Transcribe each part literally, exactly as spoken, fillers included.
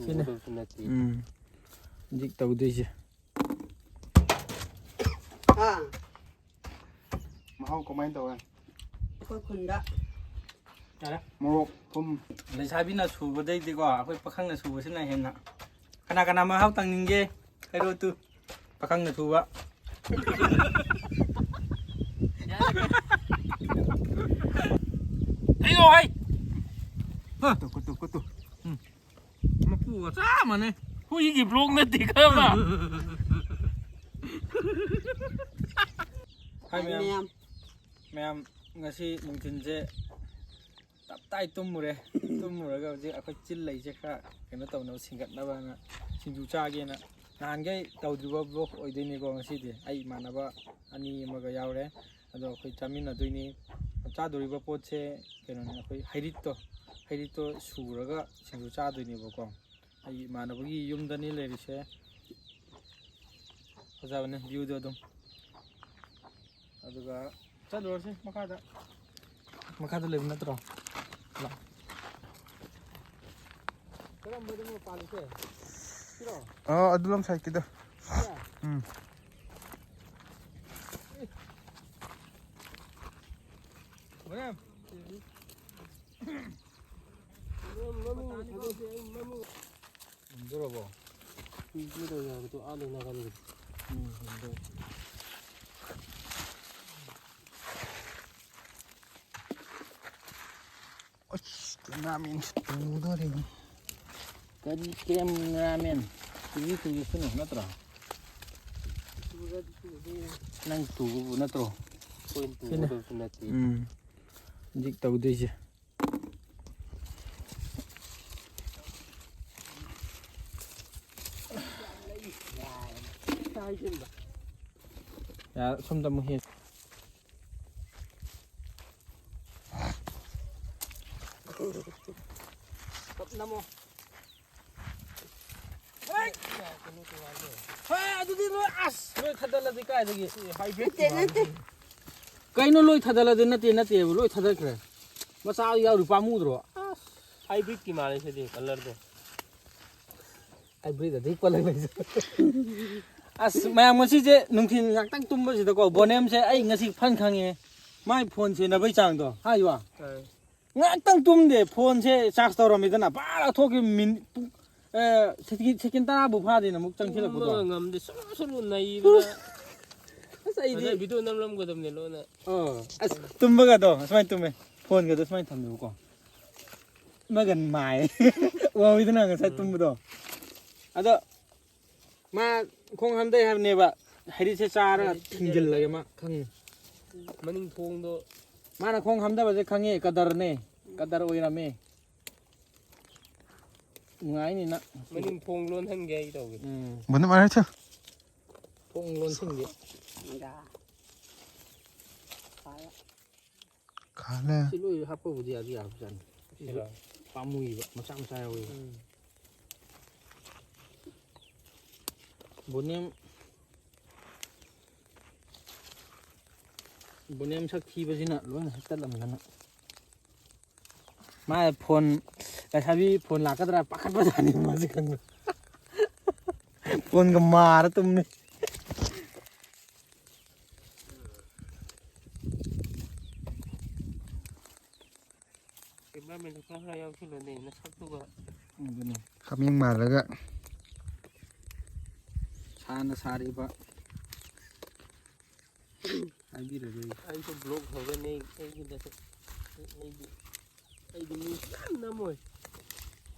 ꯁꯤꯅ꯫ ꯎꯗꯕꯁꯨ ꯅꯠꯇꯦ꯫ ꯎꯝ꯫ ꯍꯧꯖꯤꯛ ꯇꯧꯗꯣꯏꯁꯦ꯫ ꯃꯍꯥꯎ ꯀꯃꯥꯏꯅ ꯇꯧꯋꯦ? ꯑꯩꯈꯣꯏ ꯈꯨꯟꯗ꯫ ꯌꯥꯔꯦ꯫ ꯃꯣꯔꯣꯛ, ꯊꯨꯝ꯫ ꯂꯩꯁꯥꯕꯤꯅ ꯁꯨꯕꯗꯩꯗꯤꯀꯣ ꯑꯩꯈꯣꯏ ꯄꯥꯈꯪꯅ ꯁꯨꯕꯁꯤꯅ ꯍꯦꯟꯅ꯫ ꯀꯅꯥ ꯀꯅꯥ ꯃꯍꯥꯎ ꯇꯪꯅꯤꯡꯒꯦ? ꯍꯥꯏꯔꯛꯑꯣ ꯇꯨ꯫ ꯄꯥꯈꯪꯅ ꯁꯨꯕ꯫ ꯊꯩꯗꯣꯛ ꯍꯩ꯫ ꯀꯨꯇꯨ, ꯀꯨꯇꯨ, ꯀꯨꯇꯨ꯫ ꯎꯝ꯫ ꯃꯄꯨꯒ ꯆꯞ ꯃꯥꯟꯅꯩ꯫ ꯍꯨꯏꯒꯤ ꯕ꯭ꯂꯣꯛ ꯅꯠꯇꯦ ꯈꯪꯉꯕ? ꯍꯥꯏ ꯃꯌꯥꯝ꯫ ꯃꯌꯥꯝ꯫ ꯃꯌꯥꯝ, ꯉꯁꯤ ꯅꯨꯡꯊꯤꯟꯁꯦ ꯇꯞ ꯇꯥꯏ ꯇꯨꯝꯃꯨꯔꯦ꯫ ꯇꯨꯝꯃꯨꯔꯒ ꯍꯧꯖꯤꯛ ꯑꯩꯈꯣꯏ ꯆꯤꯜ ꯂꯩꯁꯦ ꯈꯔ ꯀꯩꯅꯣ ꯇꯧꯅꯕ, ꯁꯤꯡꯒꯠꯅꯕꯅ ꯁꯤꯡꯖꯨ ꯆꯥꯒꯦꯅ꯫ ꯅꯍꯥꯟꯈꯩ ꯇꯧꯗ꯭ꯔꯤꯕ ꯕ꯭ꯂꯣꯛ ꯑꯣꯏꯗꯣꯏꯅꯤꯀꯣ ꯉꯁꯤꯗꯤ꯫ ꯑꯩ ꯏꯃꯥꯟꯅꯕ ꯑꯅꯤ ꯑꯃꯒ ꯌꯥꯎꯔꯦ꯫ ꯑꯗꯣ ꯑꯩꯈꯣꯏ ꯆꯥꯃꯤꯟꯅꯗꯣꯏꯅꯤ꯫ ꯆꯥꯗꯣꯔꯤꯕ ꯄꯣꯠꯁꯦ ꯀꯩꯅꯣꯅꯤ, ꯑꯩꯈꯣꯏ ꯍꯩꯔꯤꯠꯇꯣ, ꯍꯩꯔꯤꯠꯇꯣ ꯁꯨꯔꯒ ꯁꯤꯡꯖꯨ ꯆꯥꯗꯣꯏꯅꯦꯕꯀꯣ꯫ ꯑꯩꯒꯤ ꯏꯃꯥꯟꯅꯕꯒꯤ ꯌꯨꯝꯗꯅꯤ ꯂꯩꯔꯤꯁꯦ꯫ ꯐꯖꯕꯅꯦ viewꯗꯣ ꯑꯗꯨꯝ꯫ ꯑꯗꯨꯒ ꯆꯠꯂꯨꯔꯁꯤ ꯃꯈꯥꯗ꯫ ꯃꯈꯥꯗ ꯂꯩꯕ ꯅꯠꯇ꯭ꯔꯣ? ꯂꯥꯛꯑꯣ꯫ ꯀꯔꯝꯕꯗꯅꯣ ꯄꯥꯜꯂꯤꯁꯦ? ꯁꯤꯔꯣ? ꯑꯥ, ꯑꯗꯨ ꯂꯝ ꯁꯥꯏꯠꯀꯤꯗ꯫ ꯁꯤꯔꯥ? ꯎꯝ꯫ ꯍꯣꯔꯦꯟ꯫ ꯃꯃꯤꯡ ꯊꯥꯗꯣꯛꯀꯦ, ꯑꯩ ꯃꯃꯤꯡ꯫ ꯉꯝꯗꯣꯔꯕꯣ? ꯀꯨꯏꯗꯦꯗ ꯌꯥꯕꯗꯣ ꯑꯥ ꯂꯩ ꯅꯥꯀꯟꯒꯤꯗꯣ꯫ ꯎꯝ, ꯉꯝꯗꯣꯔꯦ꯫ ꯑꯁ, cameraman ꯇꯨꯗꯣꯔꯦ꯫ ꯀꯔꯤ cameraman? ꯇꯨꯒꯦ ꯇꯨꯒꯦ ꯁꯅꯨ, ꯅꯠꯇ꯭ꯔꯣ? ꯅꯪ ꯇꯨꯕꯕꯨ ꯅꯠꯇ꯭ꯔꯣ? ꯑꯩꯈꯣꯏꯅ ꯁꯤꯅ꯫ ꯇꯨꯒꯗꯕꯁꯨ ꯅꯠꯇꯦ꯫ ꯎꯝ꯫ ꯍꯧꯖꯤꯛ ꯇꯧꯗꯣꯏꯁꯦ꯫ ꯌꯥ, ꯁꯣꯝꯗ ꯑꯃꯨꯛ ꯍꯦꯛ꯫ ꯅꯝꯃꯣ꯫ ꯍꯦ! ꯍꯦ, ꯑꯗꯨꯗꯤ ꯂꯣꯏ, ꯑꯁ, ꯂꯣꯏ ꯊꯥꯗꯠꯂꯗꯤ ꯀꯥꯏꯗꯒꯤ? ꯅꯠꯇꯦ, ꯅꯠꯇꯦ꯫ ꯀꯩꯅꯣ ꯂꯣꯏ ꯊꯥꯗꯠꯂꯗꯤ? ꯅꯠꯇꯦ, ꯅꯠꯇꯦꯕ, ꯂꯣꯏ ꯊꯥꯗꯠꯈ꯭ꯔꯦ꯫ ꯃꯆꯥ ꯌꯥꯎꯔꯤ ꯄꯥꯝꯃꯨꯗ꯭ꯔꯣ? ꯑꯁ꯫ Hybridꯀꯤ ꯃꯥꯜꯂꯦ ꯁꯤꯗꯤ colourꯗꯣ꯫ ꯍꯥꯏꯕ꯭ꯔꯤꯗ ꯑꯗꯨꯝ ꯄꯜꯂꯛꯂꯦ꯫ ꯑꯁ, ꯃꯌꯥꯝ, ꯉꯁꯤꯁꯦ ꯅꯨꯡꯊꯤꯜ ꯉꯥꯛꯇꯪ ꯇꯨꯝꯕꯁꯤꯗꯀꯣ, ꯕꯣꯅꯦꯝꯁꯦ ꯑꯩ ꯉꯁꯤ ꯐꯟ ꯈꯪꯉꯦ꯫ ꯃꯥꯏ ꯐꯣꯟ ꯁꯦꯟꯅꯕꯩ ꯆꯥꯡꯗꯣ ꯍꯥꯏꯕ꯫ ꯑꯥ꯫ ꯉꯥꯛꯇꯪ ꯇꯨꯝꯗꯦ, ꯐꯣꯟꯁꯦ ꯆꯥꯔꯖ ꯇꯧꯔꯝꯃꯤꯗꯅ ꯄꯥꯔ ꯊꯣꯛꯈꯤꯕ ꯃꯤꯅꯤꯠ ꯄꯨꯡ, ꯑ, ꯁꯦꯀꯦꯟ, ꯁꯦꯀꯦꯟ ꯇꯔꯥꯕꯨ ꯐꯥꯗꯦꯅ ꯑꯃꯨꯛ ꯆꯪꯁꯤꯜꯂꯛꯄꯗꯣ꯫ ꯇꯨꯝꯕꯒ ꯉꯝꯗꯦ, ꯁꯨꯔꯨ ꯁꯨꯔꯨ ꯅꯩꯕꯗ꯫ ꯑꯁ, ꯑꯩꯗꯤ ꯑꯗ ꯚꯤꯗꯤꯑꯣ ꯅꯝꯂꯝꯒꯗꯕꯅꯦ ꯂꯣꯟꯅ꯫ ꯑꯣ, ꯑꯁ, ꯇꯨꯝꯕꯒꯗꯣ ꯁꯨꯃꯥꯏꯅ ꯇꯨꯝꯃꯦ, ꯐꯣꯟꯒꯗꯣ ꯁꯨꯃꯥꯏꯅ ꯊꯝꯃꯦꯕꯀꯣ꯫ ꯑꯃꯒ ꯃꯥꯏ ꯎꯍꯧꯋꯤꯗꯅ ꯉꯁꯥꯏ ꯎꯝ꯫ ꯇꯨꯝꯕꯗꯣ꯫ ꯑꯗꯣ ꯃꯥ ꯈꯣꯡ ꯍꯥꯝꯊꯩ ꯍꯥꯏꯕꯅꯦꯕ, ꯍꯩꯔꯤꯠꯁꯦ ꯆꯥꯔꯒ ꯍꯩꯔꯤꯠ ꯊꯤꯡꯖꯤꯜꯂꯒꯦ ꯃꯥ ꯈꯪꯉꯤ꯫ ꯃꯅꯤꯡ ꯊꯣꯡꯗꯣ꯫ ꯃꯥꯅ ꯈꯣꯡ ꯍꯥꯝꯊꯕꯁꯦ ꯈꯪꯉꯦ, ꯀꯗꯔꯅꯦ, ꯀꯗꯔ ꯑꯣꯏꯔꯝꯃꯦ꯫ ꯅꯨꯡꯉꯥꯏꯅꯤ ꯅꯪ꯫ ꯃꯅꯤꯡ ꯊꯣꯡ ꯂꯣꯟꯍꯟꯒꯦ ꯑꯩ ꯇꯧꯒꯦ꯫ ꯎꯝ꯫ ꯕꯨꯅꯤ ꯃꯥꯔꯦ ꯆ꯫ ꯊꯣꯡ ꯂꯣꯟꯁꯤꯟꯒꯦ꯫ ꯈꯥꯂꯦ꯫ ꯁꯤ ꯂꯣꯏ ꯍꯥꯞꯄꯕꯨꯗꯤ ꯌꯥꯗꯤ ꯌꯥꯕꯖꯥꯠꯅꯤ꯫ ꯁꯤꯁꯨ ꯁꯤꯔꯣ? ꯄꯥꯝꯃꯨꯏꯕ, ꯃꯆꯥ ꯃꯆꯥ ꯌꯥꯎꯋꯦꯕ꯫ ꯎꯝ꯫ ꯕꯣꯅꯦꯝ, ꯕꯣꯅꯦꯝ ꯁꯛ ꯊꯤꯕꯁꯤꯅ ꯂꯣꯏꯅ ꯍꯦꯛꯇꯠꯂꯝꯗꯅ꯫ ꯃꯥ ꯐꯣꯟ, ꯂꯩꯁꯥꯕꯤ ꯐꯣꯟ ꯂꯥꯛꯀꯗ꯭ꯔꯥ ꯄꯥꯈꯠꯄꯖꯥꯠꯅꯤ ꯃꯥꯁꯦ ꯈꯪꯕ꯭ꯔꯥ? ꯐꯣꯟꯒ ꯃꯥꯔ ꯇꯨꯝꯃꯤ꯫ ꯀꯦꯃꯦꯔꯥꯃꯦꯟꯁꯨ ꯈꯔ ꯈꯔ ꯌꯥꯎꯁꯤꯜꯂꯨꯅꯦ ꯅꯁꯛꯇꯨꯒ꯫ ꯑꯗꯨꯅꯤ꯫ ꯍꯥꯃꯦꯡ ꯃꯥꯜꯂꯒ꯫ ꯁꯥꯅ ꯁꯥꯔꯤꯕ꯫ ꯍꯥꯏꯕꯤꯔꯔꯣꯏ꯫ ꯑꯩꯁꯨ ꯕ꯭ꯂꯣꯛ ꯍꯧꯔꯅꯤ ꯑꯩꯒꯤꯗꯁꯨ꯫ ꯑꯩꯒꯤ, ꯑꯩꯗꯤ ꯃꯤ ꯌꯥꯝ ꯅꯝꯃꯣꯏ꯫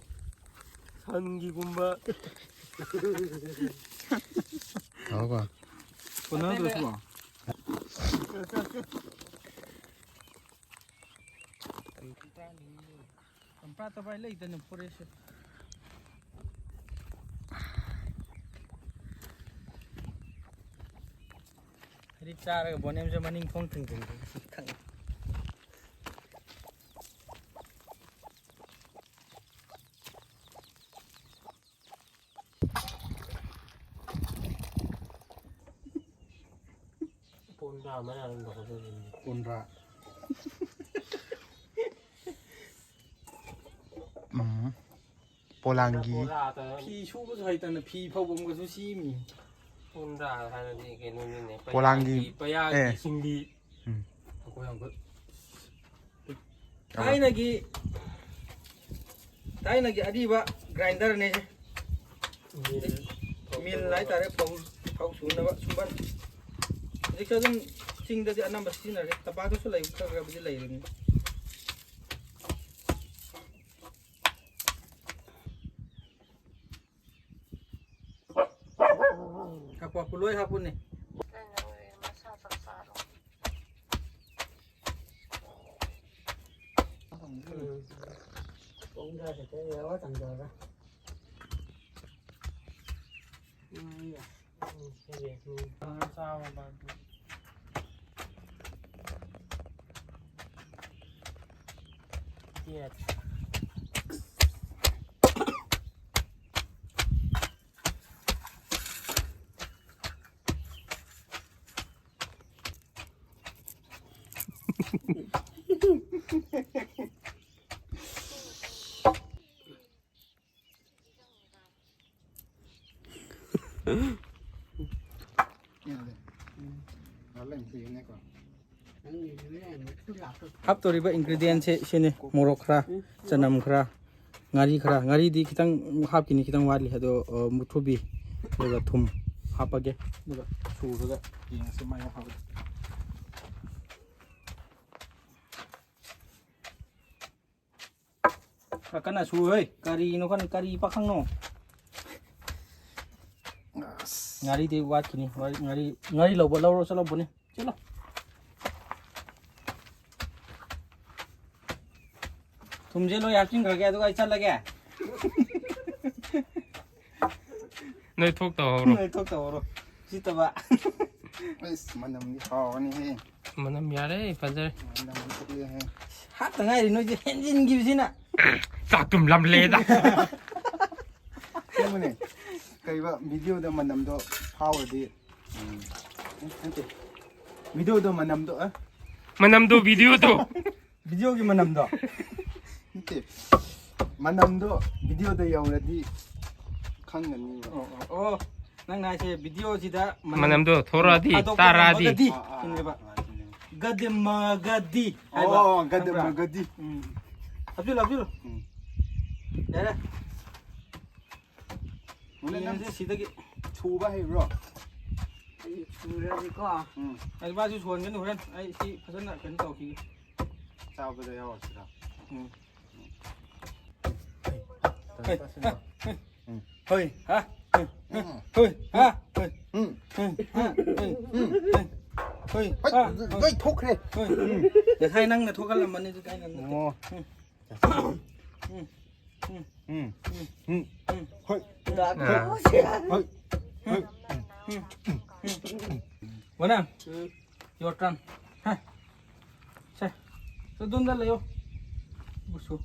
ꯁꯟꯒꯤꯒꯨꯝꯕ꯫ ꯀꯣꯟꯅꯗ꯭ꯔꯣ ꯁꯤꯕꯣ? ꯆꯝꯄ꯭ꯔꯥ ꯇꯣ ꯚꯥꯏ ꯂꯩꯗꯅ ꯐꯣꯔꯦꯁꯁꯦ꯫ ꯍꯧꯖꯤꯛ ꯆꯥꯔꯒ ꯕꯣꯅꯦꯝꯁꯦ ꯃꯅꯤꯡ ꯊꯣꯡ ꯊꯤꯡꯖꯤꯟꯒꯦ꯫ ꯄꯣꯟꯗꯥ ꯑꯃ ꯌꯥꯔꯝꯗꯕ ꯑꯗꯨꯒꯤꯅꯤ꯫ ꯄꯣꯟꯗꯥ꯫ ꯎꯝ꯫ ꯄꯣꯂꯥꯡꯒꯤ꯫ ꯐꯤ ꯁꯨꯕꯁꯨ ꯍꯩꯇꯅ ꯐꯤ ꯐꯧꯕꯝꯒꯁꯨ ꯁꯤꯃꯤ꯫ ꯄꯨꯟꯗ꯭ꯔꯥ ꯍꯥꯏꯔꯗꯤ ꯀꯩꯅꯣꯅꯤꯅꯦ, ꯄꯣꯂꯥꯡꯒꯤ, ꯄꯌꯥꯒꯤ, ꯄꯌꯥꯒꯤ ꯑꯦ꯫ ꯁꯤꯡꯕꯤ꯫ ꯎꯝ꯫ ꯑꯩꯈꯣꯏ ꯌꯥꯝ ꯀ-, ꯊꯥꯏꯅꯒꯤ, ꯊꯥꯏꯅꯒꯤ ꯑꯔꯤꯕ ꯒ꯭ꯔꯥꯏꯟꯗꯔꯅꯦ꯫ ꯃꯤꯜ ꯍꯥꯏꯇꯥꯔꯦ, ꯐꯧ, ꯐꯧ ꯁꯨꯅꯕ ꯁꯨꯝꯕꯟ꯫ ꯍꯧꯖꯤꯛꯁꯨ ꯑꯗꯨꯝ ꯆꯤꯡꯗꯗꯤ ꯑꯅꯝꯕ ꯁꯤꯖꯤꯟꯅꯔꯦ꯫ ꯇꯝꯄꯥꯛꯇꯁꯨ ꯂꯩꯕ ꯈꯔ ꯈꯔꯕꯨꯗꯤ ꯂꯩꯕꯅꯤ꯫ ꯍꯥꯞꯄꯨ, ꯍꯥꯞꯄꯨ, ꯂꯣꯏ ꯍꯥꯞꯄꯨꯅꯦ꯫ ꯍꯥꯞꯇꯧꯔꯤꯕ ingredientꯁꯦ ꯁꯤꯅꯤ: ꯃꯣꯔꯣꯛ ꯈꯔ, ꯆꯅꯝ ꯈꯔ, ꯉꯥꯔꯤ ꯈꯔ꯫ ꯉꯥꯔꯤꯗꯤ ꯈꯤꯇꯪ ꯍꯥꯞꯈꯤꯅꯤ, ꯈꯤꯇꯪ ꯋꯥꯠꯂꯤ꯫ ꯑꯗꯣ, ꯑ, ꯃꯨꯛꯊ꯭ꯔꯨꯕꯤ, ꯑꯗꯨꯒ ꯊꯨꯝ ꯍꯥꯞꯄꯒꯦ꯫ ꯑꯗꯨꯒ ꯁꯨꯔꯒ ꯌꯦꯡꯉꯁꯤ ꯃꯥꯏ ꯍꯥꯞꯄꯗ꯫ ꯈꯔ ꯀꯟꯅ ꯁꯨ, ꯍꯣꯏ꯫ ꯀꯔꯤꯅꯣ ꯈꯪꯗꯦ, ꯀꯔꯤ ꯄꯥꯈꯪꯅꯣ? ꯑꯁ꯫ ꯉꯥꯔꯤꯗꯤ ꯋꯥꯠꯈꯤꯅꯤ꯫ ꯉꯥꯔꯤ, ꯉꯥꯔꯤ, ꯉꯥꯔꯤ ꯂꯧꯕ, ꯂꯧꯔꯣ ꯆꯠꯂꯣ, ꯕꯣꯅꯤ꯫ ꯆꯠꯂꯣ꯫ ꯊꯨꯝꯁꯦ ꯂꯣꯏ ꯍꯥꯞꯆꯤꯟꯈ꯭ꯔꯒꯦ, ꯑꯗꯨꯒ ꯑꯩ ꯆꯠꯂꯒꯦ꯫ ꯅꯣꯏ ꯊꯣꯛ ꯇꯧꯍꯧꯔꯣ꯫ ꯅꯣꯏ ꯊꯣꯛ ꯇꯧꯍꯧꯔꯣ꯫ ꯁꯤꯠꯇꯕ꯫ ꯑꯩꯁ, ꯃꯅꯝꯗꯤ ꯍꯥꯎꯔꯅꯤꯍꯦ꯫ ꯃꯅꯝ ꯌꯥꯔꯦ, ꯐꯖꯔꯦ꯫ ꯃꯅꯝꯗꯤ ꯊꯣꯛꯂꯛꯑꯦꯍꯦ꯫ ꯍꯥꯞꯇ ꯉꯥꯏꯔꯤ ꯅꯣꯏꯁꯦ ꯍꯦꯟꯖꯤꯟꯈꯤꯕꯁꯤꯅ꯫ ꯆꯥꯛꯇꯨꯝ ꯂꯝꯂꯦꯗ꯫ ꯑꯁꯦꯡꯕꯅꯦ꯫ ꯀꯩꯕ, videoꯗ ꯃꯅꯝꯗꯣ ꯐꯥꯎꯔꯗꯤ, ꯎꯝ, ꯅꯠꯇꯦ꯫ Videoꯗꯣ ꯃꯅꯝꯗꯣ, ꯑ? ꯃꯅꯝꯗꯣ videoꯗꯣ꯫ Videoꯒꯤ ꯃꯅꯝꯗꯣ꯫ ꯅꯠꯇꯦ꯫ ꯃꯅꯝꯗꯣ ꯚꯤꯗꯤꯑꯣꯗ ꯌꯧꯔꯗꯤ ꯈꯪꯒꯅꯤꯕ꯫ ꯑꯣ ꯑꯣ ꯑꯣ, ꯅꯪꯅ ꯍꯥꯏꯁꯦ ꯚꯤꯗꯤꯑꯣꯁꯤꯗ ꯃꯅꯝ ꯃꯅꯝꯗꯣ ꯊꯣꯔꯛꯑꯗꯤ ꯊꯥꯗꯣꯛꯄ ꯇꯥꯔꯛꯑꯗꯤ ꯉꯝꯃꯒꯗꯤ ꯑꯥ, ꯑꯥ, ꯁꯤꯅꯦꯕ꯫ ꯑꯥ, ꯁꯤꯅꯦꯕ꯫ ꯒꯗꯤꯃꯒꯗꯤ ꯍꯥꯏꯕ ꯑꯣ, ꯈꯪꯕ꯭ꯔꯥ? ꯒꯗꯤꯃꯒꯗꯤ꯫ ꯎꯝ꯫ ꯍꯥꯞꯆꯤꯜꯂꯨ, ꯍꯥꯞꯆꯤꯜꯂꯨ꯫ ꯎꯝ꯫ ꯌꯥꯔꯦ꯫ ꯃꯣꯏꯅ ꯅꯪ ꯌꯦꯟꯁꯦ ꯁꯤꯗꯒꯤ ꯁꯨꯕ ꯍꯩꯕ꯭ꯔꯣ? ꯑꯩ ꯁꯨꯔꯗꯤꯀꯣ꯫ ꯎꯝ꯫ ꯑꯩ ꯃꯥꯁꯨ ꯁꯨꯍꯟꯒꯅꯤ ꯍꯣꯔꯦꯟ꯫ ꯑꯩ ꯁꯤ ꯐꯖꯅ ꯀꯩꯅꯣ ꯇꯧꯈꯤꯒꯦ꯫ ꯆꯥꯕꯗ ꯌꯥꯎꯔꯁꯤꯔ? ꯎꯝ꯫ ꯍꯣꯏ꯫ ꯍꯥ? ꯍꯣꯏ꯫ ꯍꯥ? ꯍꯣꯏ꯫ ꯍꯣꯏ꯫ ꯍꯥ? ꯍꯣꯏ꯫ ꯎꯝ꯫ ꯍꯣꯏ꯫ ꯍꯥ? ꯍꯣꯏ꯫ ꯍꯣꯏ꯫ ꯍꯣꯏ, ꯍꯥ? ꯍꯣꯏ꯫ ꯂꯣꯏ ꯊꯣꯛꯈ꯭ꯔꯦ꯫ ꯍꯣꯏ꯫ ꯉꯁꯥꯏ ꯅꯪꯅ ꯊꯣꯛꯍꯜꯂꯝꯕꯅꯤ ꯑꯗꯨꯗꯤ ꯑꯩꯅ ꯅꯠꯇꯦ꯫ ꯑꯣ꯫ ꯎꯝ꯫ ꯎꯝ꯫ ꯎꯝ꯫ ꯍꯣꯏ꯫ ꯗꯥꯛ ꯑꯥ꯫ ꯀꯣꯁꯦ꯫ ꯍꯣꯏ꯫ ꯍꯣꯏ꯫ ꯋꯥꯅ? ꯎꯝ꯫ Your turn. ꯍꯥ? ꯁꯦ꯫ ꯑꯗꯣꯝꯗ ꯂꯩꯌꯣ꯫ ꯁꯨ꯫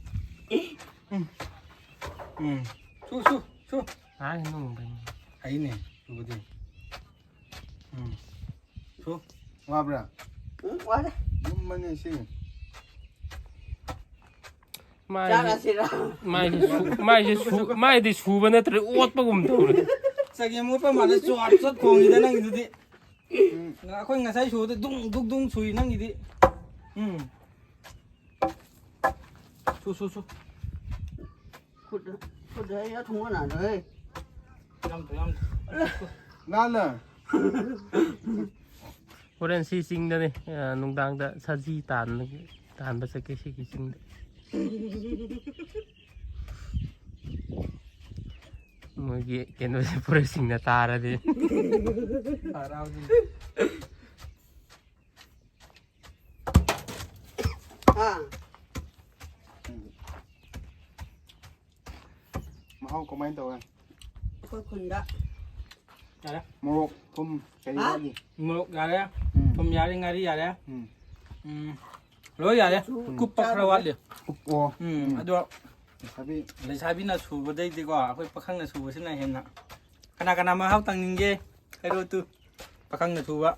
ꯎꯝ꯫ ꯎꯝ꯫ ꯁꯨ, ꯁꯨ, ꯁꯨ꯫ ꯍꯥꯏ ꯅꯨꯡ ꯍꯩꯅꯦ, ꯁꯨꯕꯗꯤ꯫ ꯎꯝ꯫ ꯁꯨ꯫ ꯋꯥꯕ꯭ꯔꯥ? ꯎꯝ, ꯋꯥꯔꯦ꯫ ꯂꯨꯝꯕꯅꯦ ꯁꯤ꯫ ꯃꯥꯏ ꯆꯥꯔꯁꯤꯔ? ꯃꯥꯏꯁꯦ ꯁꯨ- ꯃꯥꯏꯁꯦ ꯁꯨ- ꯃꯥꯏꯗꯤ ꯁꯨꯕ ꯅꯠꯇ꯭ꯔꯦ, ꯑꯣꯠꯄꯒꯨꯝ ꯇꯧꯔꯦ꯫ ꯆꯒꯦꯝ ꯑꯣꯠꯄ ꯃꯥꯜꯂꯦ, ꯆꯣꯠ ꯆꯣꯠ ꯈꯣꯡꯉꯤꯗ ꯅꯪꯒꯤꯗꯨꯗꯤ꯫ ꯎꯝ꯫ ꯑꯩꯈꯣꯏ ꯉꯁꯥꯏ ꯁꯨꯕꯗ ꯗꯨꯡ ꯗꯨꯡ ꯗꯨꯡ ꯁꯨꯏ ꯅꯪꯒꯤꯗꯤ꯫ ꯎꯝ꯫ ꯁꯨ, ꯁꯨ, ꯁꯨ꯫ ꯈꯨꯠ ꯈꯨꯠ ꯑꯩ ꯑꯊꯨꯝꯕ ꯅꯥꯗ꯭ꯔꯦ꯫ ꯌꯥꯝ ꯊꯨ, ꯌꯥꯝ ꯊꯨ꯫ ꯅꯥꯟꯅ꯫ ꯍꯣꯔꯦꯟ ꯁꯤ ꯆꯤꯡꯗꯅꯦ, ꯑ, ꯅꯨꯡꯗꯥꯡꯗ ꯁꯖꯤ ꯇꯥꯟꯕ ꯇꯥꯟꯕ ꯆꯠꯀꯦ ꯁꯤꯒꯤ ꯆꯤꯡꯗ꯫ ꯃꯣꯏꯒꯤ ꯀꯩꯅꯣꯁꯦ ꯐꯣꯔꯦꯁꯁꯤꯡꯅ ꯇꯥꯔꯗꯤ꯫ ꯍꯥ꯫ ꯃꯍꯥꯎ ꯀꯃꯥꯏꯅ ꯇꯧꯋꯦ? ꯑꯩꯈꯣꯏ ꯈꯨꯟꯗ꯫ ꯌꯥꯔꯦ꯫ ꯃꯣꯔꯣꯛ, ꯊꯨꯝ, ꯀꯔꯤ ꯍꯥ? ꯋꯥꯠꯂꯤ? ꯃꯣꯔꯣꯛ ꯌꯥꯔꯦ꯫ ꯎꯝ꯫ ꯊꯨꯝ ꯌꯥꯔꯦ, ꯉꯥꯔꯤ ꯌꯥꯔꯦ꯫ ꯎꯝ꯫ ꯎꯝ꯫ ꯂꯣꯏ ꯌꯥꯔꯦ꯫ ꯀꯨꯞꯄ ꯈꯔ ꯋꯥꯠꯂꯤ꯫ ꯎꯞ-, ꯑꯣ꯫ ꯎꯝ꯫ ꯎꯝ꯫ ꯑꯗꯣ ꯂꯩꯁꯥꯕꯤ꯫ ꯂꯩꯁꯥꯕꯤꯅ ꯁꯨꯕꯗꯩꯗꯤꯀꯣ ꯑꯩꯈꯣꯏ ꯄꯥꯈꯪꯅ ꯁꯨꯕꯁꯤꯅ ꯍꯦꯟꯅ꯫ ꯀꯅꯥ ꯀꯅꯥ ꯃꯍꯥꯎ ꯇꯪꯅꯤꯡꯒꯦ? ꯍꯥꯏꯔꯛꯑꯣ ꯇꯨ꯫ ꯄꯥꯈꯪꯅ ꯁꯨꯕ꯫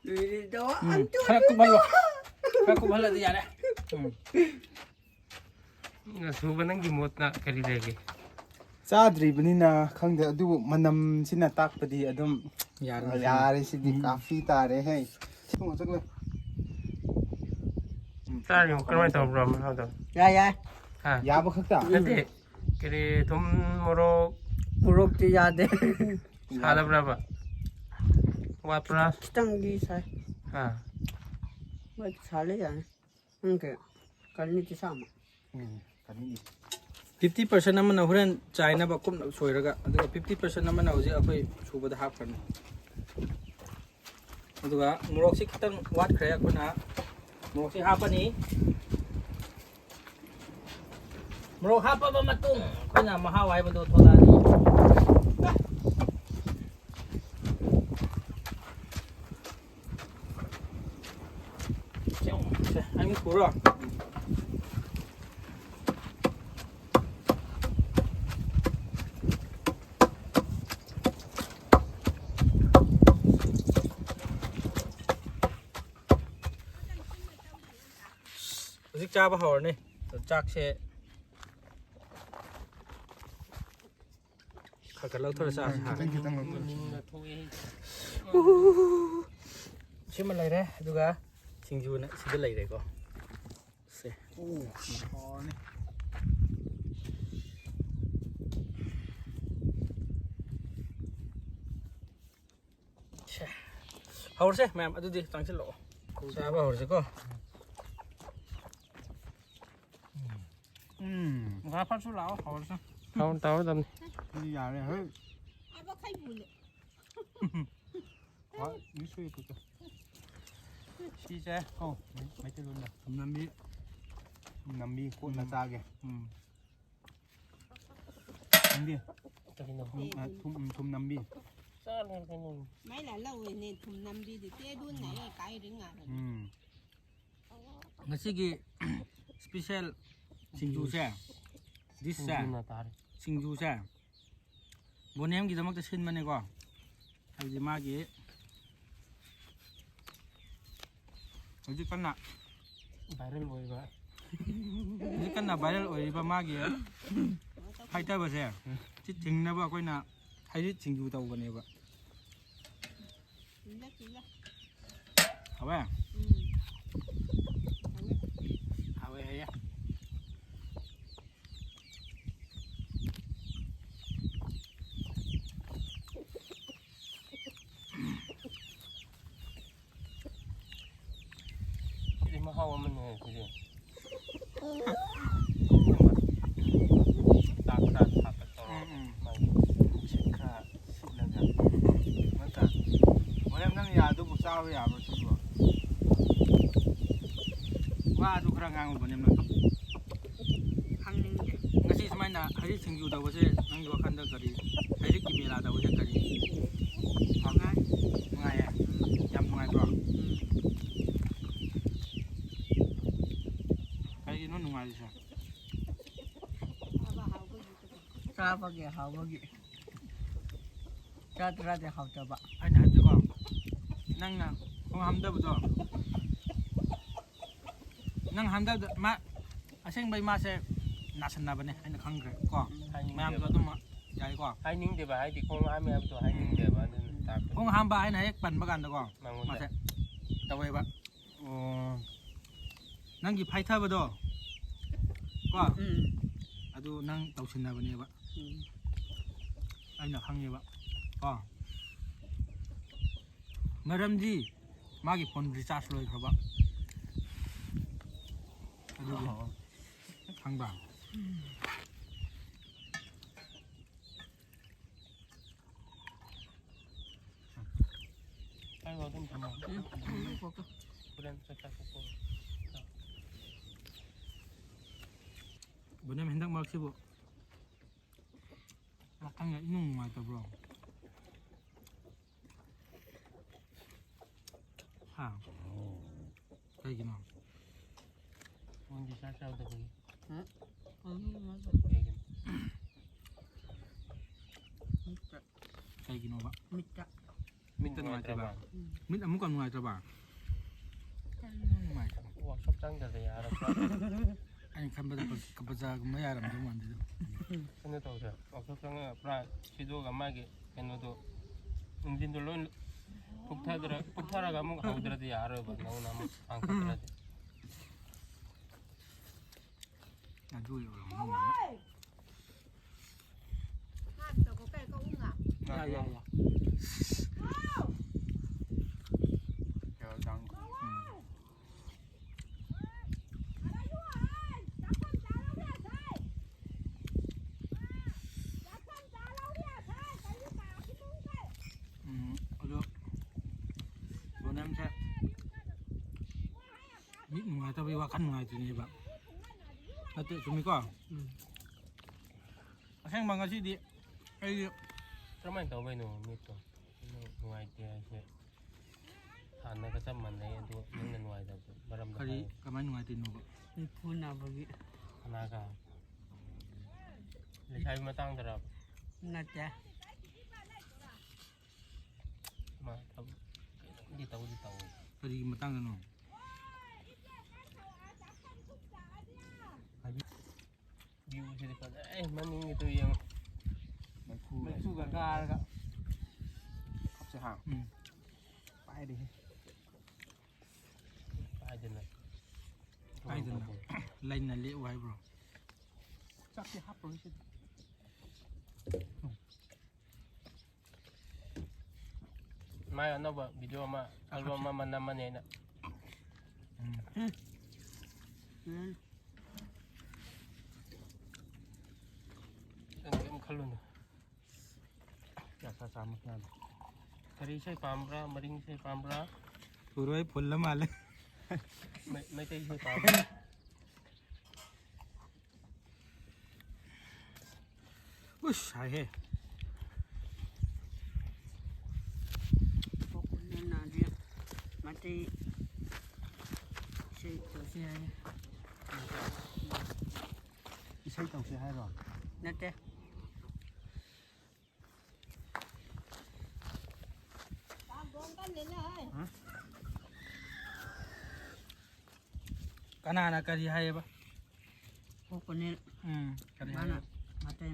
ꯂꯣꯏꯔꯦꯗꯣ, ꯎꯝ꯫ ꯑꯗꯨ, ꯈꯔ ꯀꯨꯞꯍꯜꯂꯣ꯫ ꯈꯔ ꯀꯨꯞꯍꯜꯂꯗꯤ ꯌꯥꯔꯦ꯫ ꯎꯝ꯫ ꯑꯁꯨꯕ, ꯅꯪꯒꯤ ꯃꯣꯠꯅ ꯀꯔꯤ ꯂꯩꯒꯦ? ꯆꯥꯗ꯭ꯔꯤꯕꯅꯤꯅ ꯈꯪꯗꯦ, ꯑꯗꯨꯕꯨ ꯃꯅꯝꯁꯤꯅ ꯇꯥꯛꯄꯗꯤ ꯑꯗꯨꯝ ꯌꯥꯔꯦ꯫ ꯌꯥꯔꯦ, ꯁꯤꯗꯤ ꯎꯝ꯫ ꯀꯥꯐꯤ ꯇꯥꯔꯦ꯫ ꯍꯦ, ꯁꯤ ꯊꯣꯡꯉ ꯆꯠꯂꯣ꯫ ꯆꯥꯔꯤꯕ ꯀꯃꯥꯏꯅ ꯇꯧꯕ꯭ꯔꯣ, ꯃꯍꯥꯎꯗꯣ? ꯌꯥꯏ, ꯌꯥꯏ꯫ ꯍꯥ? ꯌꯥꯕ ꯈꯛꯇ? ꯅꯠꯇꯦ, ꯀꯔꯤ, ꯊꯨꯝ, ꯃꯣꯔꯣꯛ? ꯃꯣꯔꯣꯛꯇꯤ ꯌꯥꯗꯦ꯫ ꯁꯥꯗꯕ꯭ꯔꯕ? ꯋꯥꯠꯄ꯭ꯔꯥ? ꯈꯤꯇꯪꯗꯤ ꯁꯥꯏ꯫ ꯍꯥ? ꯍꯣꯏ, ꯁꯥꯂꯦ ꯌꯥꯅꯤ꯫ ꯅꯪ ꯀꯩ ꯀꯔꯤꯅꯤ ꯆꯤꯁꯥꯃ? ꯎꯝ, ꯀꯔꯤꯅꯤ? ꯐꯤꯐꯇꯤ ꯄꯥꯔꯁꯦꯟ ꯑꯃꯅ ꯍꯣꯔꯦꯟ ꯆꯥꯏꯅꯕ ꯀꯨꯞꯅ ꯁꯣꯏꯔꯒ, ꯑꯗꯨꯒ ꯐꯤꯐꯇꯤ ꯄꯥꯔꯁꯦꯟ ꯑꯃꯅ ꯍꯧꯖꯤꯛ ꯑꯩꯈꯣꯏ ꯁꯨꯕꯗ ꯍꯥꯞꯈ꯭ꯔꯅꯤ꯫ ꯑꯗꯨꯒ ꯃꯣꯔꯣꯛꯁꯤ ꯈꯤꯇꯪ ꯋꯥꯠꯈ꯭ꯔꯦ, ꯑꯩꯈꯣꯏꯅ ꯃꯣꯔꯣꯛꯁꯤ ꯍꯥꯞꯄꯅꯤ꯫ ꯃꯣꯔꯣꯛ ꯍꯥꯞꯄꯕ ꯃꯇꯨꯡ ꯑꯩꯈꯣꯏꯅ ꯃꯍꯥꯎ ꯍꯥꯏꯕꯗꯣ ꯊꯣꯛꯂꯛꯑꯅꯤ꯫ ꯁꯦ, ꯑꯅꯤ ꯄꯨꯔꯣ꯫ ꯍꯧꯖꯤꯛ ꯆꯥꯕ ꯍꯧꯔꯅꯤ꯫ ꯑꯗꯣ ꯆꯥꯛꯁꯦ ꯈꯔ ꯈꯔ ꯂꯧꯊꯔ ꯆꯥꯁꯤ ꯍꯥ꯫ ꯈꯤꯇꯪ ꯈꯤꯇꯪ ꯂꯧꯊꯔ꯫ ꯃꯅꯤꯡꯅ ꯊꯣꯛꯑꯦ꯫ ꯁꯤꯃ ꯂꯩꯔꯦ, ꯑꯗꯨꯒ ꯁꯤꯡꯖꯨꯅ ꯁꯤꯗ ꯂꯩꯔꯦꯀꯣ꯫ ꯁꯦ꯫ ꯑꯣ, ꯁꯥꯎꯔꯅꯤ꯫ ꯁꯦ꯫ ꯍꯧꯔꯁꯦ ꯃꯌꯥꯝ, ꯑꯗꯨꯗꯤ ꯆꯪꯁꯤꯜꯂꯛꯑꯣ꯫ ꯆꯥꯕ ꯍꯧꯔꯁꯤꯀꯣ꯫ ꯎꯝ꯫ ꯃꯈꯥ ꯐꯠꯁꯨ ꯂꯥꯛꯑꯣ, ꯍꯧꯔꯁꯤ꯫ ꯍꯧꯔ ꯇꯧꯔꯗꯝꯅꯤ꯫ ꯑꯗꯨꯗꯤ ꯌꯥꯔꯦ, ꯍꯣꯏ꯫ ꯍꯣꯏ, ꯃꯤ ꯁꯨꯏ ꯈꯨꯠꯇ꯫ ꯁꯤꯁꯦ, ꯑꯧ, ꯃꯩ-, ꯃꯩꯇꯩꯂꯣꯟꯗ꯫ ꯊꯨꯝ ꯅꯝꯕꯤ꯫ ꯊꯨꯝ ꯅꯝꯕꯤ, ꯀꯣꯟꯅ ꯎꯝ꯫ ꯆꯥꯒꯦ꯫ ꯎꯝ꯫ ꯅꯪꯗꯤ? ꯀꯔꯤꯅꯣ? ꯊꯨꯝ, ꯑ, ꯊꯨꯝ, ꯎꯝ, ꯊꯨꯝ ꯅꯝꯕꯤ꯫ ꯆꯥꯔꯦ ꯀꯩꯅꯣ꯫ ꯃꯥꯏ ꯂꯥ ꯂꯧꯋꯦꯅꯦ, ꯊꯨꯝ ꯅꯝꯕꯤꯗꯤ ꯇꯦ ꯗꯨꯟ ꯅꯥꯏꯌꯦ, ꯀꯥꯏ ꯔꯤꯡ ꯉꯥꯔꯦ꯫ ꯎꯝ꯫ ꯉꯁꯤꯒꯤ special ꯁꯤꯡꯖꯨꯁꯦ, dish ꯁꯦ, ꯁꯤꯡꯖꯨꯅ ꯇꯥꯔꯦ꯫ ꯁꯤꯡꯖꯨꯁꯦ ꯕꯣꯅꯦꯝꯒꯤꯗꯃꯛꯇ ꯁꯤꯟꯕꯅꯦꯀꯣ꯫ ꯍꯥꯏꯕꯗꯤ ꯃꯥꯒꯤ ꯍꯧꯖꯤꯛ ꯀꯟꯅ viral ꯑꯣꯏꯕ꯫ ꯍꯧꯖꯤꯛ ꯀꯟꯅ ꯚꯥꯏꯔꯦꯜ ꯑꯣꯏꯔꯤꯕ ꯃꯥꯒꯤ ꯐꯥꯏꯊꯕꯁꯦ, ꯁꯤ ꯊꯤꯡꯅꯕ ꯑꯩꯈꯣꯏꯅ ꯍꯩꯔꯤꯠ ꯁꯤꯡꯖꯨ ꯇꯧꯕꯅꯦꯕ꯫ ꯍꯥꯎꯋꯦ? ꯍꯥꯎꯋꯦ ꯍꯥꯏꯌꯦ꯫ ꯁꯤꯗꯤ ꯃꯍꯥꯎ ꯑꯃꯅꯦ ꯁꯤꯗꯤ꯫ ꯆꯥꯛ ꯈꯔ ꯊꯥꯛꯀ ꯇꯧꯔꯒ ꯎꯝ, ꯎꯝ꯫ ꯃꯥꯒꯤ ꯅꯨꯡꯁꯤꯠ ꯈꯔ ꯁꯤꯠꯂꯒ ꯅꯠꯇ꯭ꯔꯥ? ꯍꯣꯔꯦꯟ ꯅꯪ ꯌꯥꯗꯨꯕꯨ ꯆꯥꯕ ꯌꯥꯕ꯭ꯔꯣ ꯁꯤꯕꯣ? ꯋꯥꯁꯨ ꯈꯔ ꯉꯥꯡꯉꯨꯕꯅꯦ ꯅꯪ꯫ ꯈꯪꯅꯤꯡꯗꯦ꯫ ꯉꯁꯤ ꯁꯨꯃꯥꯏꯅ ꯍꯩꯔꯤꯠ ꯁꯤꯡꯖꯨ ꯇꯧꯕꯁꯦ ꯅꯪꯒꯤ ꯋꯥꯈꯜꯗ ꯀꯔꯤ? ꯍꯩꯔꯤꯠꯀꯤ ꯃꯦꯂꯥ ꯇꯧꯕꯁꯦ ꯀꯔꯤ? ꯅꯨꯡꯉꯥꯏ꯫ ꯅꯨꯡꯉꯥꯏꯌꯦ? ꯎꯝ꯫ ꯌꯥꯝ ꯅꯨꯡꯉꯥꯏꯕ꯭ꯔꯣ? ꯎꯝ꯫ ꯀꯩꯒꯤꯅꯣ ꯅꯨꯡꯉꯥꯏꯔꯤꯁꯦ? ꯆꯥꯕꯒꯤ ꯍꯥꯎꯕꯒꯤ꯫ ꯆꯥꯗ꯭ꯔꯗꯤ ꯍꯥꯎꯇꯕ꯫ ꯑꯩꯅ ꯍꯥꯏꯕꯗꯤꯀꯣ, ꯅꯪꯅ ꯈꯣꯡ ꯍꯥꯝꯗꯕꯗꯣ, ꯅꯪ ꯍꯥꯝꯗꯕꯗ ꯃꯥ, ꯑꯁꯦꯡꯕꯩ ꯃꯥꯁꯦ ꯅꯥꯁꯟꯅꯕꯅꯦ, ꯑꯩꯅ ꯈꯪꯈ꯭ꯔꯦ ꯀꯣ꯫ ꯍꯥꯏꯅꯤꯡꯗꯦꯕ꯫ ꯃꯌꯥꯝꯁꯨ ꯑꯗꯨꯝ ꯌꯥꯏꯀꯣ꯫ ꯍꯥꯏꯅꯤꯡꯗꯦꯕ, ꯍꯥꯏꯗꯤ ꯈꯣꯡ ꯍꯥꯝꯃꯦ ꯍꯥꯏꯕꯗꯣ ꯍꯥꯏꯅꯤꯡꯗꯦꯕ, ꯑꯗꯨꯅ ꯇꯥꯛꯄꯅꯤ꯫ ꯈꯣꯡ ꯍꯥꯝꯕ ꯍꯥꯏꯅ ꯍꯦꯛ ꯄꯟꯕ ꯀꯥꯟꯗꯀꯣ, ꯃꯉꯣꯟꯗ꯫ ꯃꯥꯁꯦ ꯇꯧꯋꯦꯕ꯫ ꯑꯣ, ꯅꯪꯒꯤ ꯐꯥꯏꯊꯕꯗꯣ ꯀꯣ, ꯎꯝ꯫ ꯑꯗꯨ ꯅꯪ ꯇꯧꯁꯤꯟꯅꯕꯅꯦꯕ꯫ ꯎꯝ꯫ ꯑꯩꯅ ꯈꯪꯉꯦꯕ ꯀꯣ꯫ ꯃꯔꯝꯗꯤ ꯃꯥꯒꯤ ꯐꯣꯟ ꯔꯤꯆꯥꯔꯖ ꯂꯣꯏꯈ꯭ꯔꯕ꯫ ꯑꯗꯨꯒꯤ꯫ ꯑꯣ꯫ ꯈꯪꯕ꯭ꯔꯥ? ꯄꯥꯏꯈꯣ, ꯑꯗꯨꯝ ꯊꯝꯃꯣ꯫ ꯎꯝ, ꯎꯝ, ꯎꯝ꯫ ꯍꯣꯔꯦꯟ ꯆꯥꯛ ꯆꯥ ꯇꯣꯛꯄꯒ꯫ ꯕꯣꯅꯦꯝ, ꯍꯟꯗꯛ ꯃꯔꯛꯁꯤꯕꯨ ꯋꯥꯈꯜꯒ ꯏꯅꯨꯡ ꯅꯨꯡꯉꯥꯏꯇꯕ꯭ꯔꯣ? ꯍꯥ? ꯀꯩꯒꯤꯅꯣ? ꯐꯣꯟ ꯔꯤꯆꯥꯔꯖ ꯌꯥꯎꯗꯕꯒꯤ꯫ ꯎꯝ꯫ ꯀꯩꯒꯤꯅꯣ? ꯃꯤꯠꯇ꯫ ꯀꯩꯒꯤꯅꯣꯕ? ꯃꯤꯠꯇ꯫ ꯃꯤꯠꯇ ꯅꯨꯡꯉꯥꯏꯇ꯭ꯔꯕ? ꯎꯝ꯫ ꯃꯤꯠ ꯑꯃꯨꯛꯀ ꯅꯨꯡꯉꯥꯏꯇ꯭ꯔꯕ? ꯀꯩꯅꯣ ꯅꯨꯡꯉꯥꯏꯇ꯭ꯔꯕ? ꯁꯨꯞ ꯆꯪꯗ꯭ꯔꯗꯤ ꯌꯥꯔꯣꯏ꯫ ꯑꯩꯅ ꯈꯟꯕꯗ ꯀꯕꯖꯥꯒꯨꯝꯕ ꯌꯥꯔꯝꯗꯧ ꯃꯥꯟꯗꯦꯗ꯫ ꯀꯩꯅꯣ ꯇꯧꯁꯦ, ꯋꯥꯛꯁꯣꯞ ꯆꯪꯉꯒ ꯄꯨꯔꯥ ꯁꯤꯗꯣꯛꯑꯒ ꯃꯥꯒꯤ ꯀꯩꯅꯣꯗꯣ, ꯏꯟꯖꯤꯟꯗꯣ ꯂꯣꯏ ꯄꯨꯛꯊꯗ꯭ꯔ-, ꯄꯨꯛꯊꯔꯒ ꯑꯃꯨꯛ ꯍꯧꯗ꯭ꯔꯗꯤ ꯌꯥꯔꯣꯏꯕ, ꯅꯧꯅ ꯑꯃꯨꯛ ꯄꯥꯟꯈꯠꯇ꯭ꯔꯗꯤ꯫ ꯑꯗꯨ ꯑꯣꯏꯔꯝꯒꯅꯤ꯫ ꯌꯥ, ꯌꯥ, ꯌꯥ꯫ ꯎꯝ꯫ ꯎꯝ, ꯑꯗꯣ ꯕꯣꯅꯦꯝꯁꯦ ꯃꯤꯠ ꯅꯨꯡꯉꯥꯏꯇꯕꯒꯤ ꯋꯥꯈꯜ ꯅꯨꯡꯉꯥꯏꯇ꯭ꯔꯤꯅꯦꯕ꯫ ꯅꯠꯇꯦ, ꯆꯨꯝꯃꯤꯀꯣ? ꯎꯝ꯫ ꯑꯁꯦꯡꯕ ꯉꯁꯤꯗꯤ ꯑꯩꯗꯤ ꯀꯔꯝꯍꯥꯏꯅ ꯇꯧꯕꯩꯅꯣ ꯃꯤꯠꯇꯣ? ꯅꯨꯡꯉꯥꯏꯇꯦ ꯍꯥꯏꯁꯦ꯫ ꯍꯥꯟꯅꯒ ꯆꯞ ꯃꯥꯟꯅꯩ, ꯑꯗꯨ ꯅꯪꯅ ꯅꯨꯡꯉꯥꯏꯇꯕꯗꯣ ꯃꯔꯝꯗꯣ ꯀꯔꯤ, ꯍꯥꯏꯌꯨ꯫ ꯀꯃꯥꯏꯅ ꯅꯨꯡꯉꯥꯏꯇ꯭ꯔꯤꯅꯣꯕ? ꯃꯤꯠ ꯈꯨ ꯅꯥꯕꯒꯤ꯫ ꯀꯅꯥꯒ? ꯂꯩꯁꯥꯕꯤ ꯃꯇꯥꯡꯗꯔ? ꯅꯠꯇꯦ꯫ ꯃꯥ ꯊꯕꯛ ꯀꯩꯅꯣꯝꯗꯤ ꯇꯧꯗꯤ ꯇꯧꯋꯦ꯫ ꯀꯔꯤꯒꯤ ꯃꯇꯥꯡꯗꯅꯣ? ꯍꯥꯏꯕꯤ-, ꯚ꯭ꯌꯨꯁꯤꯗꯤ ꯐꯖꯩ, ꯃꯅꯤꯡꯒꯤꯗꯨ ꯌꯦꯡꯉꯨ꯫ ꯃꯩꯈꯨ ꯃꯩꯈꯨꯒ ꯀꯥꯔꯒ꯫ ꯍꯥꯞꯁꯦ ꯍꯥ? ꯎꯝ꯫ ꯄꯥꯏꯔꯦꯍꯦ꯫ ꯄꯥꯏꯗꯅ꯫ ꯄꯥꯏꯗꯅ꯫ ꯂꯩꯅ ꯂꯦꯛꯎ ꯍꯥꯏꯕ꯭ꯔꯣ? ꯆꯥꯛꯇꯤ ꯍꯥꯞꯄꯔꯣꯏꯁꯤꯗ꯫ ꯃꯥꯏ ꯑꯅꯧꯕ video ꯑꯃ, album ꯑꯃ ꯅꯝꯃꯅꯤ ꯑꯩꯅ꯫ ꯎꯝ꯫ ꯎꯝ꯫ ꯅꯪ ꯀꯩꯝ ꯈꯜꯂꯨꯅꯨ꯫ ꯆꯥꯛ ꯆꯥ ꯆꯥꯃꯛ ꯌꯥꯗꯦ꯫ ꯀꯔꯤ ꯏꯁꯩ ꯄꯥꯝꯕ꯭ꯔꯥ? ꯃꯔꯤꯡ ꯏꯁꯩ ꯄꯥꯝꯕ꯭ꯔꯥ? ꯄꯨꯔꯣꯏ ꯐꯨꯜꯂ ꯃꯥꯜꯂꯦ꯫ ꯃꯩ-, ꯃꯩꯇꯩ ꯏꯁꯩ ꯄꯥꯝꯕ꯭ꯔꯥ? ꯎꯁ, ꯁꯥꯏꯍꯦ꯫ ꯄꯣꯛꯄꯅꯤꯅꯗꯤ ꯃꯩꯇꯩ ꯏꯁꯩ ꯇꯧꯁꯤ ꯍꯥꯏ꯫ ꯏꯁꯩ ꯇꯧꯁꯤ ꯍꯥꯏꯔꯣ? ꯅꯠꯇꯦ꯫ ꯍꯥ? ꯀꯅꯥꯅ ꯀꯔꯤ ꯍꯥꯏꯌꯦꯕ? ꯄꯣꯛꯄꯅꯦ꯫ ꯎꯝ, ꯀꯔꯤ ꯃꯥꯅ ꯍꯥꯏꯌꯦꯕ? ꯃꯇꯩ